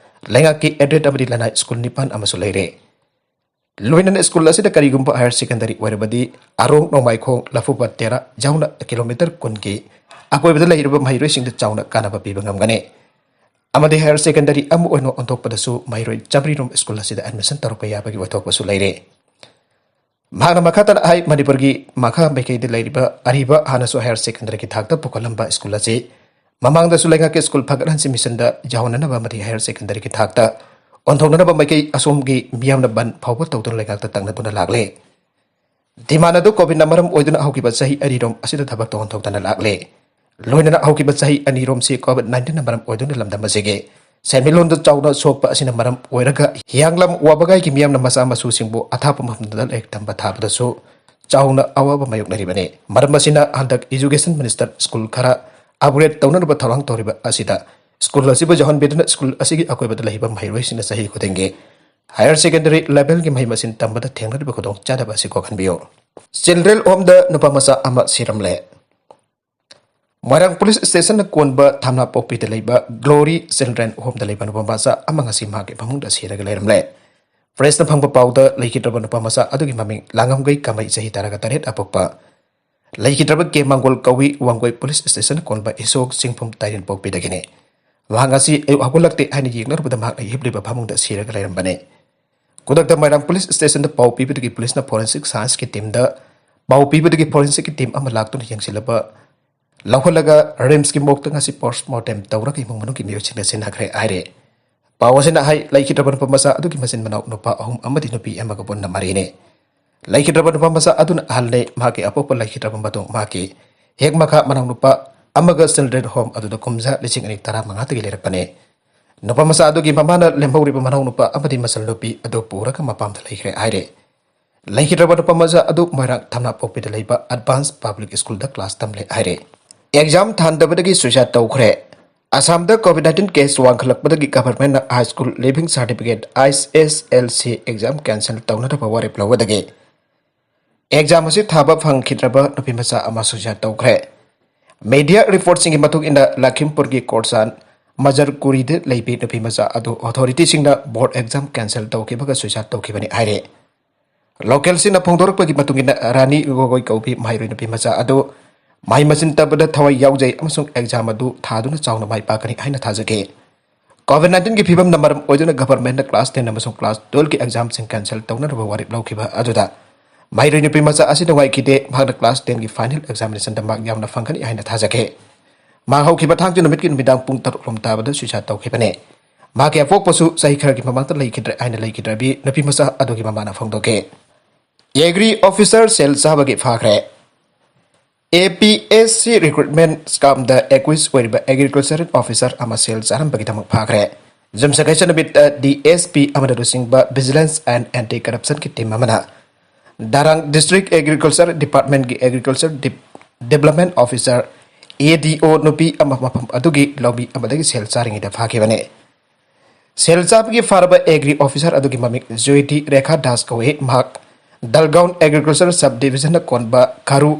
ꯂꯩꯉꯥꯛꯀꯤ ꯑꯦꯗꯦꯗ ꯑꯃꯗꯤ ꯂꯅꯥꯏ ꯁ꯭ꯀꯨꯜ ꯅꯤꯄꯥꯟ ꯑꯃꯁꯨ ꯂꯩꯔꯦ꯫ ꯂꯣꯏꯅꯅ ꯁ꯭ꯀꯨꯜ ꯑꯁꯤꯗ ꯀꯔꯤꯒꯨꯝꯕ ꯍꯥꯌꯔ ꯁꯦꯀꯦꯟꯗꯔꯤ ꯑꯣꯏꯔꯕꯗꯤ ꯑꯔꯣꯡ ꯅꯣꯡꯃꯥꯏꯈꯣꯡ ꯂꯐꯨꯄꯥꯠ ꯇꯦꯔꯥ ꯌꯥꯎꯅ ꯀꯤꯂꯣꯃꯤꯇꯔ ꯀꯨꯟꯒꯤ ꯑꯀꯣꯏꯕꯗ ꯂꯩꯔꯤꯕ ꯃꯍꯩꯔꯣꯏꯁꯤꯡꯗ ꯆꯥꯎꯅ ꯀꯥꯟꯅꯕ ꯄꯤꯕ ꯉꯝꯒꯅꯤ꯫ ꯑꯃꯗꯤ ꯍꯥꯌꯔ ꯁꯦꯀꯦꯟꯗꯔꯤ ꯑꯃ ꯑꯣꯏꯅ ꯑꯣꯟꯊꯣꯛꯄꯗꯁꯨ ꯃꯍꯩꯔꯣꯏ ꯆꯥꯃꯔꯤ ꯔꯣꯝ ꯁ꯭ꯀꯨꯜ ꯑꯁꯤꯗ ꯑꯦꯗꯃꯤꯁꯟ ꯇꯧꯔꯛꯄ ꯌꯥꯕꯒꯤ ꯑꯣꯏꯊꯣꯛꯄꯁꯨ ꯂꯩꯔꯦ꯫ ꯃꯍꯥꯛꯅ ꯃꯈꯥ ꯇꯥꯅ ꯍꯥꯏ, ꯃꯅꯤꯄꯨꯔꯒꯤ ꯃꯈꯥ ꯃꯥꯏꯀꯩꯗ ꯂꯩꯔꯤꯕ ꯑꯔꯤꯕ ꯍꯥꯟꯅꯁꯨ ꯍꯥꯌꯔ ꯁꯦꯀꯦꯟꯗꯔꯤꯒꯤ ꯊꯥꯛꯇ ꯄꯨꯈꯠꯂꯝꯕ ꯁ꯭ꯀꯨꯜ ꯑꯁꯤ ꯃꯃꯥꯡꯗꯁꯨ ꯂꯩꯉꯥꯛꯀꯤ ꯁ꯭ꯀꯨꯜ ꯐꯒꯠꯍꯟꯁꯤ ꯃꯤꯁꯟꯗ ꯌꯥꯎꯍꯟꯅꯅꯕ ꯑꯃꯗꯤ ꯍꯥꯌꯔ ꯁꯦꯀꯦꯟꯗꯔꯤꯒꯤ ꯊꯥꯛꯇ ꯑꯣꯟꯊꯣꯛꯅꯅꯕ ꯃꯥꯏꯀꯩ ꯑꯁꯣꯝꯒꯤ ꯃꯤꯌꯥꯝꯅ ꯕꯟ ꯐꯥꯎꯕ ꯇꯧꯗꯨꯅ ꯂꯩꯉꯥꯛꯇ ꯇꯛꯅꯗꯨꯅ ꯂꯥꯛꯂꯦ꯫ Demand ꯑꯗꯨ COVID-ꯅ ꯃꯔꯝ ꯑꯣꯏꯗꯨꯅ ꯍꯧꯈꯤꯕ ꯆꯍꯤ ꯑꯅꯤꯔꯣꯝ ꯑꯁꯤꯗ ꯊꯕꯛ ꯇꯧꯍꯟꯊꯣꯛꯇꯅ ꯂꯥꯛꯂꯦ꯫ ꯂꯣꯏꯅꯅ ꯍꯧꯈꯤꯕ ꯆꯍꯤ ꯑꯅꯤꯔꯣꯝꯁꯤ COVID-19ꯅ ꯃꯔꯝ ꯑꯣꯏꯗꯨꯅ ꯂꯝꯗꯝ ꯑꯁꯤꯒꯤ ꯁꯦꯟꯃꯤꯠꯂꯣꯟꯗ ꯆꯥꯎꯅ ꯁꯣꯛꯄ ꯑꯁꯤꯅ ꯃꯔꯝ ꯑꯣꯏꯔꯒ ꯍꯤꯌꯥꯡꯂꯝ ꯋꯥꯕꯒꯥꯏꯒꯤ ꯃꯤꯌꯥꯝꯅ ꯃꯆꯥ ꯃꯁꯨꯁꯤꯡꯕꯨ ꯑꯊꯥꯞꯄ ꯃꯐꯝꯗ ꯂꯥꯏꯔꯤꯛ ꯇꯝꯕ ꯊꯥꯕꯗꯁꯨ ꯆꯥꯎꯅ ꯑꯋꯥꯕ ꯃꯥꯌꯣꯛꯅꯔꯤꯕꯅꯤ꯫ ꯃꯔꯝ ꯑꯁꯤꯅ ꯍꯟꯗꯛ Education Minister ꯁ꯭ꯀꯨꯜ ꯈꯔ upgrade ꯇꯧꯅꯅꯕ ꯊꯧꯔꯥꯡ ꯇꯧꯔꯤꯕ ꯑꯁꯤꯗ ꯁ꯭ꯀꯨꯜ ꯑꯁꯤꯕꯨ ꯌꯥꯎꯍꯟꯕꯤꯗꯨꯅ ꯁ꯭ꯀꯨꯜ ꯑꯁꯤꯒꯤ ꯑꯀꯣꯏꯕꯗ ꯂꯩꯕ ꯃꯍꯩꯔꯣꯏꯁꯤꯡꯅ ꯆꯍꯤ ꯈꯨꯗꯤꯡꯒꯤ higher secondary levelꯒꯤ ꯃꯍꯩ ꯃꯁꯤꯡ ꯇꯝꯕꯗ ꯊꯦꯡꯅꯔꯤꯕ ꯈꯨꯗꯣꯡꯆꯥꯗꯕ ꯑꯁꯤ ꯀꯣꯛꯍꯟꯕꯤꯌꯨ꯫ Children homeꯗ ꯅꯨꯄꯥ ꯃꯆꯥ ꯑꯃ ꯁꯤꯔꯝꯂꯦ꯫ ꯃꯣꯏꯔꯥꯡ police stationꯅ ꯀꯣꯟꯕ ꯊꯝꯅꯥꯄꯣꯛꯄꯤꯗ ꯂꯩꯕ Glory Children homeꯗ ꯂꯩꯕ ꯅꯨꯄꯥ ꯃꯆꯥ ꯑꯃ ꯉꯁꯤ ꯃꯍꯥꯛꯀꯤ ꯐꯃꯨꯡꯗ ꯁꯤꯔꯒ ꯂꯩꯔꯝꯂꯦ꯫ Pressꯅ ꯐꯪꯕ ꯄꯥꯎꯗ ꯂꯩꯈꯤꯗ꯭ꯔꯕ ꯅꯨꯄꯥ ꯃꯆꯥ ꯑꯗꯨꯒꯤ ꯃꯃꯤꯡ ꯂꯥꯡꯉꯝꯒꯩ ꯀꯃꯩ, ꯆꯍꯤ ꯇꯔꯥꯒ ꯇꯔꯦꯠ ꯑꯄꯣꯛꯄ, ꯂꯩꯈꯤꯗ꯭ꯔꯕ ꯀꯦ ꯃꯪꯒꯣꯜ ꯀꯧꯏ, ꯋꯥꯡꯒꯣꯏ police stationꯅ ꯀꯣꯟꯕ ꯏꯁꯣꯛ ꯆꯤꯡꯐꯝ ꯇꯥꯏꯔꯦꯟ ꯄꯣꯛꯄꯤꯗꯒꯤꯅꯤ꯫ ꯃꯍꯥꯛ ꯉꯁꯤ ꯑꯌꯨꯛ ꯍꯧꯒꯠꯂꯛꯇꯦ ꯍꯥꯏꯅ ꯌꯦꯡꯅꯔꯨꯕꯗ ꯃꯍꯥꯛꯅ ꯍꯤꯞꯂꯤꯕ ꯐꯃꯨꯡꯗ ꯁꯤꯔꯒ ꯂꯩꯔꯝꯕꯅꯤ꯫ ꯈꯨꯗꯛꯇ ꯃꯣꯏꯔꯥꯡ police stationꯗ ꯄꯥꯎ ꯄꯤꯕꯗꯒꯤ policeꯅ forensic scienceꯀꯤ teamꯗ ꯄꯥꯎ ꯄꯤꯕꯗꯒꯤ forensicꯀꯤ team ꯑꯃ ꯂꯥꯛꯇꯨꯅ ꯌꯦꯡꯁꯤꯜꯂꯕ ꯂꯧꯍꯜꯂꯒ RIMSꯀꯤ morgueꯇ ꯉꯁꯤ postmortem ꯇꯧꯔꯒ ꯏꯃꯨꯡ ꯃꯅꯨꯡꯒꯤ ꯃꯤꯑꯣꯏꯁꯤꯡꯗ ꯁꯤꯟꯅꯈ꯭ꯔꯦ ꯍꯥꯏꯔꯦ꯫ ꯄꯥꯎ ꯑꯁꯤꯅ ꯍꯥꯏ, ꯂꯩꯈꯤꯗ꯭ꯔꯕ ꯅꯨꯄꯥ ꯃꯆꯥ ꯑꯗꯨꯒꯤ ꯃꯆꯤꯟ ꯃꯅꯥꯎ ꯅꯨꯄꯥ ꯑꯍꯨꯝ ꯑꯃꯗꯤ ꯅꯨꯄꯤ ꯑꯃꯒ ꯄꯨꯟꯅ ꯃꯔꯤꯅꯤ꯫ ꯂꯩꯈꯤꯗ꯭ꯔꯕ ꯅꯨꯄꯥ ꯃꯆꯥ ꯑꯗꯨꯅ ꯑꯍꯜꯅꯤ꯫ ꯃꯍꯥꯛꯀꯤ ꯑꯄꯣꯛꯄ ꯂꯩꯈꯤꯗ꯭ꯔꯕ ꯃꯇꯨꯡ ꯃꯍꯥꯛꯀꯤ ꯍꯦꯛ ꯃꯈꯥ ꯃꯅꯥꯎ ꯅꯨꯄꯥ ꯑꯃꯒ Children home ꯑꯗꯨꯗ ꯀꯨꯝꯖꯥ ꯂꯤꯁꯤꯡ ꯑꯅꯤ ꯇꯔꯥꯃꯉꯥꯗꯒꯤ ꯂꯩꯔꯛꯄꯅꯤ꯫ ꯅꯨꯄꯥ ꯃꯆꯥ ꯑꯗꯨꯒꯤ ꯃꯃꯥꯅ ꯂꯦꯝꯍꯧꯔꯤꯕ ꯃꯅꯥꯎ ꯅꯨꯄꯥ ꯑꯃꯗꯤ ꯃꯆꯜ ꯅꯨꯄꯤ ꯑꯗꯨ ꯄꯨꯔꯒ ꯃꯄꯥꯝꯗ ꯂꯩꯈ꯭ꯔꯦ ꯍꯥꯏꯔꯦ꯫ ꯂꯩꯈꯤꯗ꯭ꯔꯕ ꯅꯨꯄꯥ ꯃꯆꯥ ꯑꯗꯨ ꯃꯣꯏꯔꯥꯡ ꯊꯝꯅꯥꯄꯣꯛꯄꯤꯗ ꯂꯩꯕ Advance Public Schoolꯗ class ꯇꯝꯂꯦ ꯍꯥꯏꯔꯦ꯫ Exam ꯊꯥꯟꯗꯕꯗꯒꯤ suicide ꯇꯧꯈ꯭ꯔꯦ꯫ ꯑꯁꯥꯝꯗ COVID-19 case ꯋꯥꯡꯈꯠꯂꯛꯄꯗꯒꯤ governmentꯅ high school leaving certificate, HSLC exam cancel ꯇꯧꯅꯅꯕ ꯋꯥꯔꯦꯞ ꯂꯧꯕꯗꯒꯤ exam ꯑꯁꯤ ꯊꯥꯕ ꯐꯪꯈꯤꯗ꯭ꯔꯕ ꯅꯨꯄꯤ ꯃꯆꯥ ꯑꯃ suicide ꯇꯧꯈ꯭ꯔꯦ꯫ Media reportꯁꯤꯡꯒꯤ ꯃꯇꯨꯡ ꯏꯟꯅ, ꯂꯈꯤꯝꯄꯨꯔꯒꯤ ꯀꯣꯔꯁꯥꯟ ꯃꯖꯔꯀꯨꯔꯤꯗ ꯂꯩꯕꯤ ꯅꯨꯄꯤ ꯃꯆꯥ ꯑꯗꯨ authorityꯁꯤꯡꯅ board exam cancel ꯇꯧꯈꯤꯕꯒ suicide ꯇꯧꯈꯤꯕꯅꯤ ꯍꯥꯏꯔꯦ꯫ Localꯁꯤꯡꯅ ꯐꯣꯡꯗꯣꯔꯛꯄꯒꯤ ꯃꯇꯨꯡ ꯏꯟꯅ, ꯔꯥꯅꯤ ꯒꯣꯒꯣꯏ ꯀꯧꯕꯤ ꯃꯍꯩꯔꯣꯏ ꯅꯨꯄꯤ ꯃꯆꯥ ꯑꯗꯨ ꯃꯍꯩ ꯃꯁꯤꯡ ꯇꯝꯕꯗ ꯊꯋꯥꯏ ꯌꯥꯎꯖꯩ ꯑꯃꯁꯨꯡ exam ꯑꯗꯨ ꯊꯥꯗꯨꯅ ꯆꯥꯎꯅ ꯃꯥꯏ ꯄꯥꯛꯀꯅꯤ ꯍꯥꯏꯅ ꯊꯥꯖꯈꯤ꯫ COVID-19ꯒꯤ ꯐꯤꯕꯝꯅ ꯃꯔꯝ ꯑꯣꯏꯗꯨꯅ governmentꯅ class ten ꯑꯃꯁꯨꯡ class twelveꯀꯤ examꯁꯤꯡ cancel ꯇꯧꯅꯅꯕ ꯋꯥꯔꯦꯞ ꯂꯧꯈꯤꯕ ꯑꯗꯨꯗ ꯃꯍꯩꯔꯣꯏ ꯅꯨꯄꯤ ꯃꯆꯥ ꯑꯁꯤ ꯅꯨꯡꯉꯥꯏꯈꯤꯗꯦ꯫ ꯃꯍꯥꯛꯅ class tenꯒꯤ final examinationꯗ mark ꯌꯥꯝꯅ ꯐꯪꯒꯅꯤ ꯍꯥꯏꯅ ꯊꯥꯖꯈꯤ꯫ ꯃꯍꯥꯛ ꯍꯧꯈꯤꯕ ꯊꯥꯡꯖ ꯅꯨꯃꯤꯠꯀꯤ ꯅꯨꯃꯤꯗꯥꯡ ꯄꯨꯡ ꯇꯔꯨꯛ ꯔꯣꯝ ꯇꯥꯕꯗ suicide ꯇꯧꯈꯤꯕꯅꯤ꯫ ꯃꯍꯥꯛꯀꯤ ꯑꯄꯣꯛꯄꯁꯨ ꯆꯍꯤ ꯈꯔꯒꯤ ꯃꯃꯥꯡꯗ ꯂꯩꯈꯤꯗ꯭ꯔꯦ ꯍꯥꯏꯅ ꯂꯩꯈꯤꯗ꯭ꯔꯕꯤ ꯅꯨꯄꯤ ꯃꯆꯥ ꯑꯗꯨꯒꯤ ꯃꯃꯥꯅ ꯐꯣꯡꯗꯣꯛꯈꯤ꯫ ꯑꯦꯒ꯭ꯔꯤ ꯑꯣꯐꯤꯁꯔ ꯁꯦꯜ ꯆꯥꯕꯒꯤ ꯐꯥꯈ꯭ꯔꯦ꯫ ꯑꯦ ꯄꯤ ꯑꯦꯁ ꯁꯤ ꯔꯤꯀ꯭ꯔꯨꯠꯃꯦꯟ ꯁ꯭ꯀꯥꯝꯗ ꯑꯦꯀ꯭ꯌꯨꯁ ꯑꯣꯏꯔꯤꯕ ꯑꯦꯒ꯭ꯔꯤꯀꯜꯆꯔꯦꯜ ꯑꯣꯐꯤꯁꯔ ꯑꯃ ꯁꯦꯜ ꯆꯥꯔꯝꯕꯒꯤꯗꯃꯛ ꯐꯥꯈ꯭ꯔꯦ꯫ ꯌꯨꯝꯁꯀꯩꯁ ꯅꯨꯃꯤꯠꯇ ꯗꯤ ꯑꯦꯁ ꯄꯤ ꯑꯃꯅ ꯂꯨꯆꯤꯡꯕ ꯚꯤꯖꯤꯂꯦꯟꯁ ꯑꯦꯟ ꯑꯦꯟꯇꯤ ꯀꯔꯞꯁꯟꯒꯤ ꯇꯤꯝ ꯑꯃꯅ ꯗꯥꯔꯥꯡ ꯗꯤꯁꯇ꯭ꯔꯤꯛ ꯑꯦꯒ꯭ꯔꯤꯀꯜꯆꯔ ꯗꯤꯄꯥꯔꯠꯃꯦꯟꯒꯤ ꯑꯦꯒ꯭ꯔꯤꯀꯜꯆꯔ ꯗꯤꯞ-, ꯗꯤꯕ꯭ꯂꯞꯃꯦꯟ ꯑꯣꯐꯤꯁꯥꯔ, ꯑꯦ ꯗꯤ ꯑꯣ, ꯅꯨꯄꯤ ꯑꯃ ꯃꯐꯝ ꯑꯗꯨꯒꯤ ꯂꯧꯃꯤ ꯑꯃꯗꯒꯤ ꯁꯦꯜ ꯆꯥꯔꯤꯉꯩꯗ ꯐꯥꯈꯤꯕꯅꯤ꯫ ꯁꯦꯜ ꯆꯥꯕꯒꯤ ꯐꯥꯔꯕ ꯑꯦꯒ꯭ꯔꯤ ꯑꯣꯐꯤꯁꯥꯔ ꯑꯗꯨꯒꯤ ꯃꯃꯤꯡ ꯖ꯭ꯌꯣꯏꯇꯤ ꯔꯦꯈꯥ ꯗꯥꯁ ꯀꯧꯏ꯫ ꯃꯍꯥꯛ ꯗꯜꯒꯥꯎꯟ ꯑꯦꯒ꯭ꯔꯤꯀꯜꯆꯔ ꯁꯕ ꯗꯤꯕꯤꯖꯟꯗ ꯀꯣꯟꯕ ꯈꯥꯔꯨ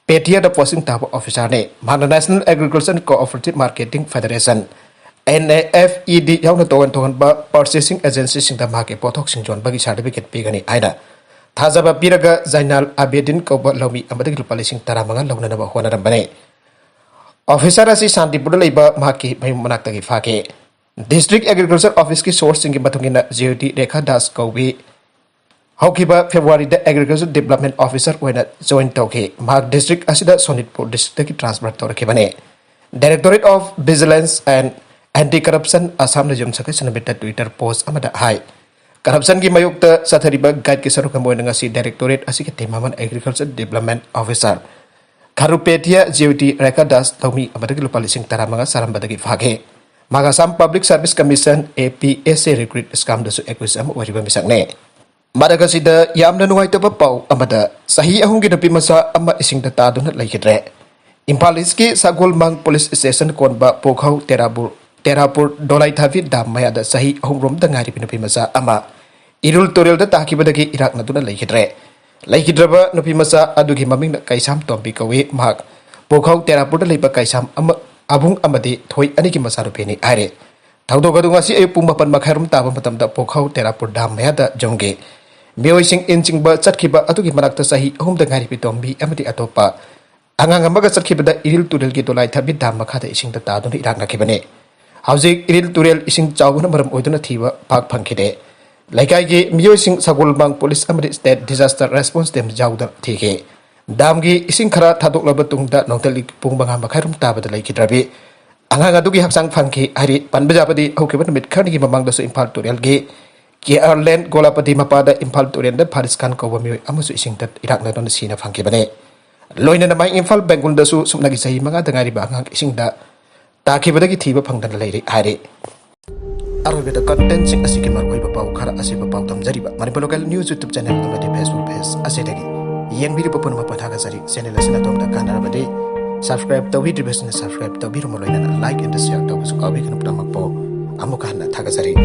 ꯄꯦꯇꯤꯌꯥꯗ ꯄꯣꯁꯇꯤꯡ ꯇꯥꯕ ꯑꯣꯐꯤꯁꯥꯔꯅꯤ꯫ ꯃꯍꯥꯛꯅ national agriculture cooperative marketing federation, N A F E D, ꯌꯥꯎꯅ ꯇꯣꯉꯥꯟ ꯇꯣꯉꯥꯟꯕ ꯄꯔꯆꯦꯁꯤꯡ ꯑꯦꯖꯦꯟꯁꯤꯁꯤꯡꯗ ꯃꯍꯥꯛꯀꯤ ꯄꯣꯠꯊꯣꯛꯁꯤꯡ ꯌꯣꯟꯕꯒꯤ ꯁꯥꯔꯇꯤꯐꯤꯀꯦꯠ ꯄꯤꯒꯅꯤ ꯍꯥꯏꯅ ꯊꯥꯖꯕ ꯄꯤꯔꯒ ꯖꯥꯏꯅꯥꯜ ꯑꯕꯦꯗꯤꯟ ꯀꯧꯕ ꯂꯧꯃꯤ ꯑꯃꯗꯒꯤ ꯂꯨꯄꯥ ꯂꯤꯁꯤꯡ ꯇꯔꯥꯃꯉꯥ ꯂꯧꯅꯅꯕ ꯍꯣꯠꯅꯔꯝꯕꯅꯤ꯫ ꯑꯣꯐꯤꯁꯥꯔ ꯑꯁꯤ ꯁꯥꯟꯇꯤꯄꯨꯔꯗ ꯂꯩꯕ ꯃꯍꯥꯛꯀꯤ ꯃꯌꯨꯝ ꯃꯅꯥꯛꯇꯒꯤ ꯐꯥꯈꯤ꯫ ꯗꯤꯁꯇ꯭ꯔꯤꯛ ꯑꯦꯒ꯭ꯔꯤꯀꯜꯆꯔ ꯑꯣꯐꯤꯁꯀꯤ ꯁꯣꯔꯁꯁꯤꯡꯒꯤ ꯃꯇꯨꯡ ꯏꯟꯅ, ꯖ꯭ꯌꯣꯇꯤ ꯔꯦꯈꯥ ꯗꯥꯁ ꯀꯧꯕꯤ ꯍꯧꯈꯤꯕ ꯐꯦꯕ꯭ꯔꯨꯋꯥꯔꯤꯗ ꯑꯦꯒ꯭ꯔꯤꯀꯜꯆꯔ ꯗꯤꯕ꯭ꯂꯞꯃꯦꯟ ꯑꯣꯐꯤꯁꯥꯔ ꯑꯣꯏꯅ ꯖꯣꯏꯟ ꯇꯧꯈꯤ꯫ ꯃꯍꯥꯛ ꯗꯤꯁꯇ꯭ꯔꯤꯛ ꯑꯁꯤꯗ ꯁꯣꯅꯤꯠꯄꯨꯔ ꯗꯤꯁꯇ꯭ꯔꯤꯛꯇꯒꯤ ꯇ꯭ꯔꯥꯟꯁꯐꯔ ꯇꯧꯔꯛꯈꯤꯕꯅꯤ꯫ Directorate of vigilance and anti corruption ꯑꯁꯥꯝꯅ ꯌꯨꯝꯁꯀꯩꯁ ꯅꯨꯃꯤꯠꯇ ꯇ꯭ꯋꯤꯇꯔ ꯄꯣꯁ ꯑꯃꯗ ꯍꯥꯏ, ꯀꯔꯞꯁꯟꯒꯤ ꯃꯥꯌꯣꯛꯇ ꯆꯠꯊꯔꯤꯕ ꯒꯥꯏꯗꯀꯤ ꯁꯔꯨꯛ ꯑꯃ ꯑꯣꯏꯅ ꯉꯁꯤ ꯗꯥꯏꯔꯦꯛꯇꯣꯔꯦꯠ ꯑꯁꯤꯒꯤ ꯇꯤꯝ ꯑꯃꯅ agriculture development officer Kharupetia Jyoti Rekha Das ꯂꯧꯃꯤ ꯑꯃꯗꯒꯤ ꯂꯨꯄꯥ ꯂꯤꯁꯤꯡ ꯇꯔꯥꯃꯉꯥ ꯆꯥꯔꯝꯕꯗꯒꯤ ꯐꯥꯈꯤ꯫ ꯃꯍꯥꯛ Assam public service commission, A P S C, recruit ꯁ꯭ꯀꯥꯝꯗꯁꯨ ꯑꯦꯀ꯭ꯌꯨꯁ ꯑꯃ ꯑꯣꯏꯔꯤꯕ ꯃꯤꯁꯛꯅꯤ꯫ ꯃꯔꯛ ꯑꯁꯤꯗ ꯌꯥꯝꯅ ꯅꯨꯡꯉꯥꯏꯇꯕ ꯄꯥꯎ ꯑꯃꯗ, ꯆꯍꯤ ꯑꯍꯨꯝꯒꯤ ꯅꯨꯄꯤ ꯃꯆꯥ ꯑꯃ ꯏꯁꯤꯡꯗ ꯇꯥꯗꯨꯅ ꯂꯩꯈꯤꯗ꯭ꯔꯦ꯫ ꯏꯝꯐꯥꯜ ꯏꯁꯀꯤ ꯁꯒꯣꯜꯃꯥꯡ ꯄꯨꯂꯤꯁ ꯁ꯭ꯇꯦꯁꯟ ꯀꯣꯟꯕ ꯄꯣꯈꯧ ꯇꯦꯔꯥꯕꯨꯔ, ꯇꯦꯔꯥꯄꯨꯔ ꯗꯣꯂꯥꯏꯊꯥꯕꯤ ꯗꯥꯝ ꯃꯌꯥꯗ ꯆꯍꯤ ꯑꯍꯨꯝꯔꯣꯝꯗ ꯉꯥꯏꯔꯤꯕ ꯅꯨꯄꯤ ꯃꯆꯥ ꯑꯃ ꯏꯔꯨꯜ ꯇꯨꯔꯦꯜꯗ ꯇꯥꯈꯤꯕꯗꯒꯤ ꯏꯔꯥꯛꯅꯗꯨꯅ ꯂꯩꯈꯤꯗ꯭ꯔꯦ꯫ ꯂꯩꯈꯤꯗ꯭ꯔꯕ ꯅꯨꯄꯤ ꯃꯆꯥ ꯑꯗꯨꯒꯤ ꯃꯃꯤꯡꯅ ꯀꯩꯁꯥꯝ ꯇꯣꯝꯕꯤ ꯀꯧꯏ꯫ ꯃꯍꯥꯛ ꯄꯣꯈꯧ ꯇꯦꯔꯥꯄꯨꯔꯗ ꯂꯩꯕ ꯀꯩꯁꯥꯝ ꯑꯃ, ꯑꯕꯨꯡ ꯑꯃꯗꯤ ꯊꯣꯏ ꯑꯅꯤꯒꯤ ꯃꯆꯥꯅꯨꯄꯤꯅꯤ ꯍꯥꯏꯔꯦ꯫ ꯊꯧꯗꯣꯛ ꯑꯗꯨ ꯉꯁꯤ ꯑꯌꯨꯛ ꯄꯨꯡ ꯃꯥꯄꯟ ꯃꯈꯥꯏꯔꯣꯝ ꯇꯥꯕ ꯃꯇꯝꯗ ꯄꯣꯈꯧ ꯇꯦꯔꯥꯄꯨꯔ ꯗꯥꯝ ꯃꯌꯥꯗ ꯌꯨꯝꯒꯤ ꯃꯤꯑꯣꯏꯁꯤꯡ ꯏꯟ ꯆꯤꯡꯕ ꯆꯠꯈꯤꯕ ꯑꯗꯨꯒꯤ ꯃꯅꯥꯛꯇ ꯆꯍꯤ ꯑꯍꯨꯝꯗ ꯉꯥꯏꯔꯤꯕꯤ ꯇꯣꯝꯕꯤ ꯑꯃꯗꯤ ꯑꯇꯣꯞꯄ ꯑꯉꯥꯡ ꯑꯃꯒ ꯆꯠꯈꯤꯕꯗ ꯏꯔꯤꯜ ꯇꯨꯔꯦꯜꯒꯤ ꯗꯣꯂꯥꯏ ꯊꯥꯕꯤ ꯗꯥꯝ ꯃꯈꯥꯗ ꯏꯁꯤꯡꯗ ꯇꯥꯗꯨꯅ ꯏꯔꯥꯛꯅꯈꯤꯕꯅꯤ꯫ ꯍꯧꯖꯤꯛ ꯏꯔꯤꯜ ꯇꯨꯔꯦꯜ ꯏꯁꯤꯡ ꯆꯥꯎꯕꯅ ꯃꯔꯝ ꯑꯣꯏꯗꯨꯅ ꯊꯤꯕ ꯄꯥꯛ ꯐꯪꯈꯤꯗꯦ꯫ ꯂꯩꯀꯥꯏꯒꯤ ꯃꯤꯑꯣꯏꯁꯤꯡ ꯁꯒꯣꯜꯕꯥꯡ ꯄꯨꯂꯤꯁ ꯑꯃꯗꯤ ꯁ꯭ꯇꯦꯠ ꯗꯤꯖꯥꯁꯇꯔ ꯔꯦꯁꯄꯣꯟꯁ ꯇꯤꯝ ꯌꯥꯎꯗꯨꯅ ꯊꯤꯈꯤ꯫ ꯗꯥꯝꯒꯤ ꯏꯁꯤꯡ ꯈꯔ ꯊꯥꯗꯣꯛꯂꯕ ꯇꯨꯡꯗ ꯅꯣꯡꯊꯛꯂꯤ ꯄꯨꯡ ꯃꯉꯥ ꯃꯈꯥꯏꯔꯣꯝ ꯇꯥꯕꯗ ꯂꯩꯈꯤꯗ꯭ꯔꯕꯤ ꯑꯉꯥꯡ ꯑꯗꯨꯒꯤ ꯍꯛꯆꯥꯡ ꯐꯍꯟꯈꯤ ꯍꯥꯏꯔꯤ꯫ ꯄꯟꯕ ꯌꯥꯕꯗꯤ, ꯍꯧꯈꯤꯕ ꯅꯨꯃꯤꯠ ꯈꯔꯅꯤꯒꯤ ꯃꯃꯥꯡꯗꯁꯨ ꯏꯝꯐꯥꯜ ꯇꯨꯔꯦꯜꯒꯤ ꯀꯦ ꯑꯥꯔ ꯂꯦꯟ ꯒꯣꯂꯥꯄꯇꯤ ꯃꯄꯥꯗ ꯏꯝꯐꯥꯜ ꯇꯨꯔꯦꯜꯗ ꯐꯥꯔꯤꯁ ꯈꯥꯟ ꯀꯧꯕ ꯃꯤꯑꯣꯏ ꯑꯃꯁꯨ ꯏꯁꯤꯡꯗ ꯏꯔꯥꯛꯅꯗꯨꯅ ꯁꯤꯅ ꯐꯪꯈꯤꯕꯅꯤ꯫ ꯂꯣꯏꯅꯅ ꯃꯥꯏ ꯏꯝꯐꯥꯜ ꯕꯦꯡꯒꯨꯜꯗꯁꯨ ꯁꯨꯞꯅꯒꯤ ꯆꯍꯤ ꯃꯉꯥꯗ ꯉꯥꯏꯔꯤꯕ ꯑꯉꯥꯡ ꯏꯁꯤꯡꯗ ꯇꯥꯈꯤꯕꯗ ꯊꯤꯕ ꯐꯪꯗꯅ ꯂꯩꯔꯤ ꯍꯥꯏꯔꯤ꯫ ꯑꯔꯣꯏꯕꯗ ꯀꯟꯇꯦꯟꯁꯤꯡ ꯑꯁꯤꯒꯤ ꯃꯔꯨꯑꯣꯏꯕ ꯄꯥꯎ ꯈꯔ ꯑꯁꯤꯕꯨ ꯄꯥꯎꯗꯝꯖꯔꯤꯕ Manipur local news YouTube channel ꯑꯃꯗꯤ ꯐꯦꯁꯕꯨꯛ ꯄꯦꯖ ꯑꯁꯤꯗꯒꯤ ꯌꯦꯡꯕꯤꯔꯤꯕ ꯄꯨꯝꯅꯃꯛꯄꯨ ꯊꯥꯒꯠꯆꯔꯤ꯫ ꯆꯦꯅꯦꯜ ꯑꯁꯤꯅ ꯑꯗꯣꯝꯗ ꯀꯥꯟꯅꯔꯕꯗꯤ ꯁꯕꯁꯀ꯭ꯔꯥꯏꯕ ꯇꯧꯕꯤꯗ꯭ꯔꯤꯕꯁꯤꯡꯅ ꯁꯕꯁꯀ꯭ꯔꯥꯏꯕ ꯇꯧꯕꯤꯔꯝꯃꯨ, ꯂꯣꯏꯅꯅ ꯂꯥꯏꯛ ꯑꯦꯟꯗ ꯁꯤꯌꯔ ꯇꯧꯕꯁꯨ ꯀꯥꯎꯕꯤꯒꯅꯨ꯫ ꯄꯨꯝꯅꯃꯛꯄꯨ ꯑꯃꯨꯛꯀ ꯍꯟꯅ ꯊꯥꯒꯠꯆꯔꯤ꯫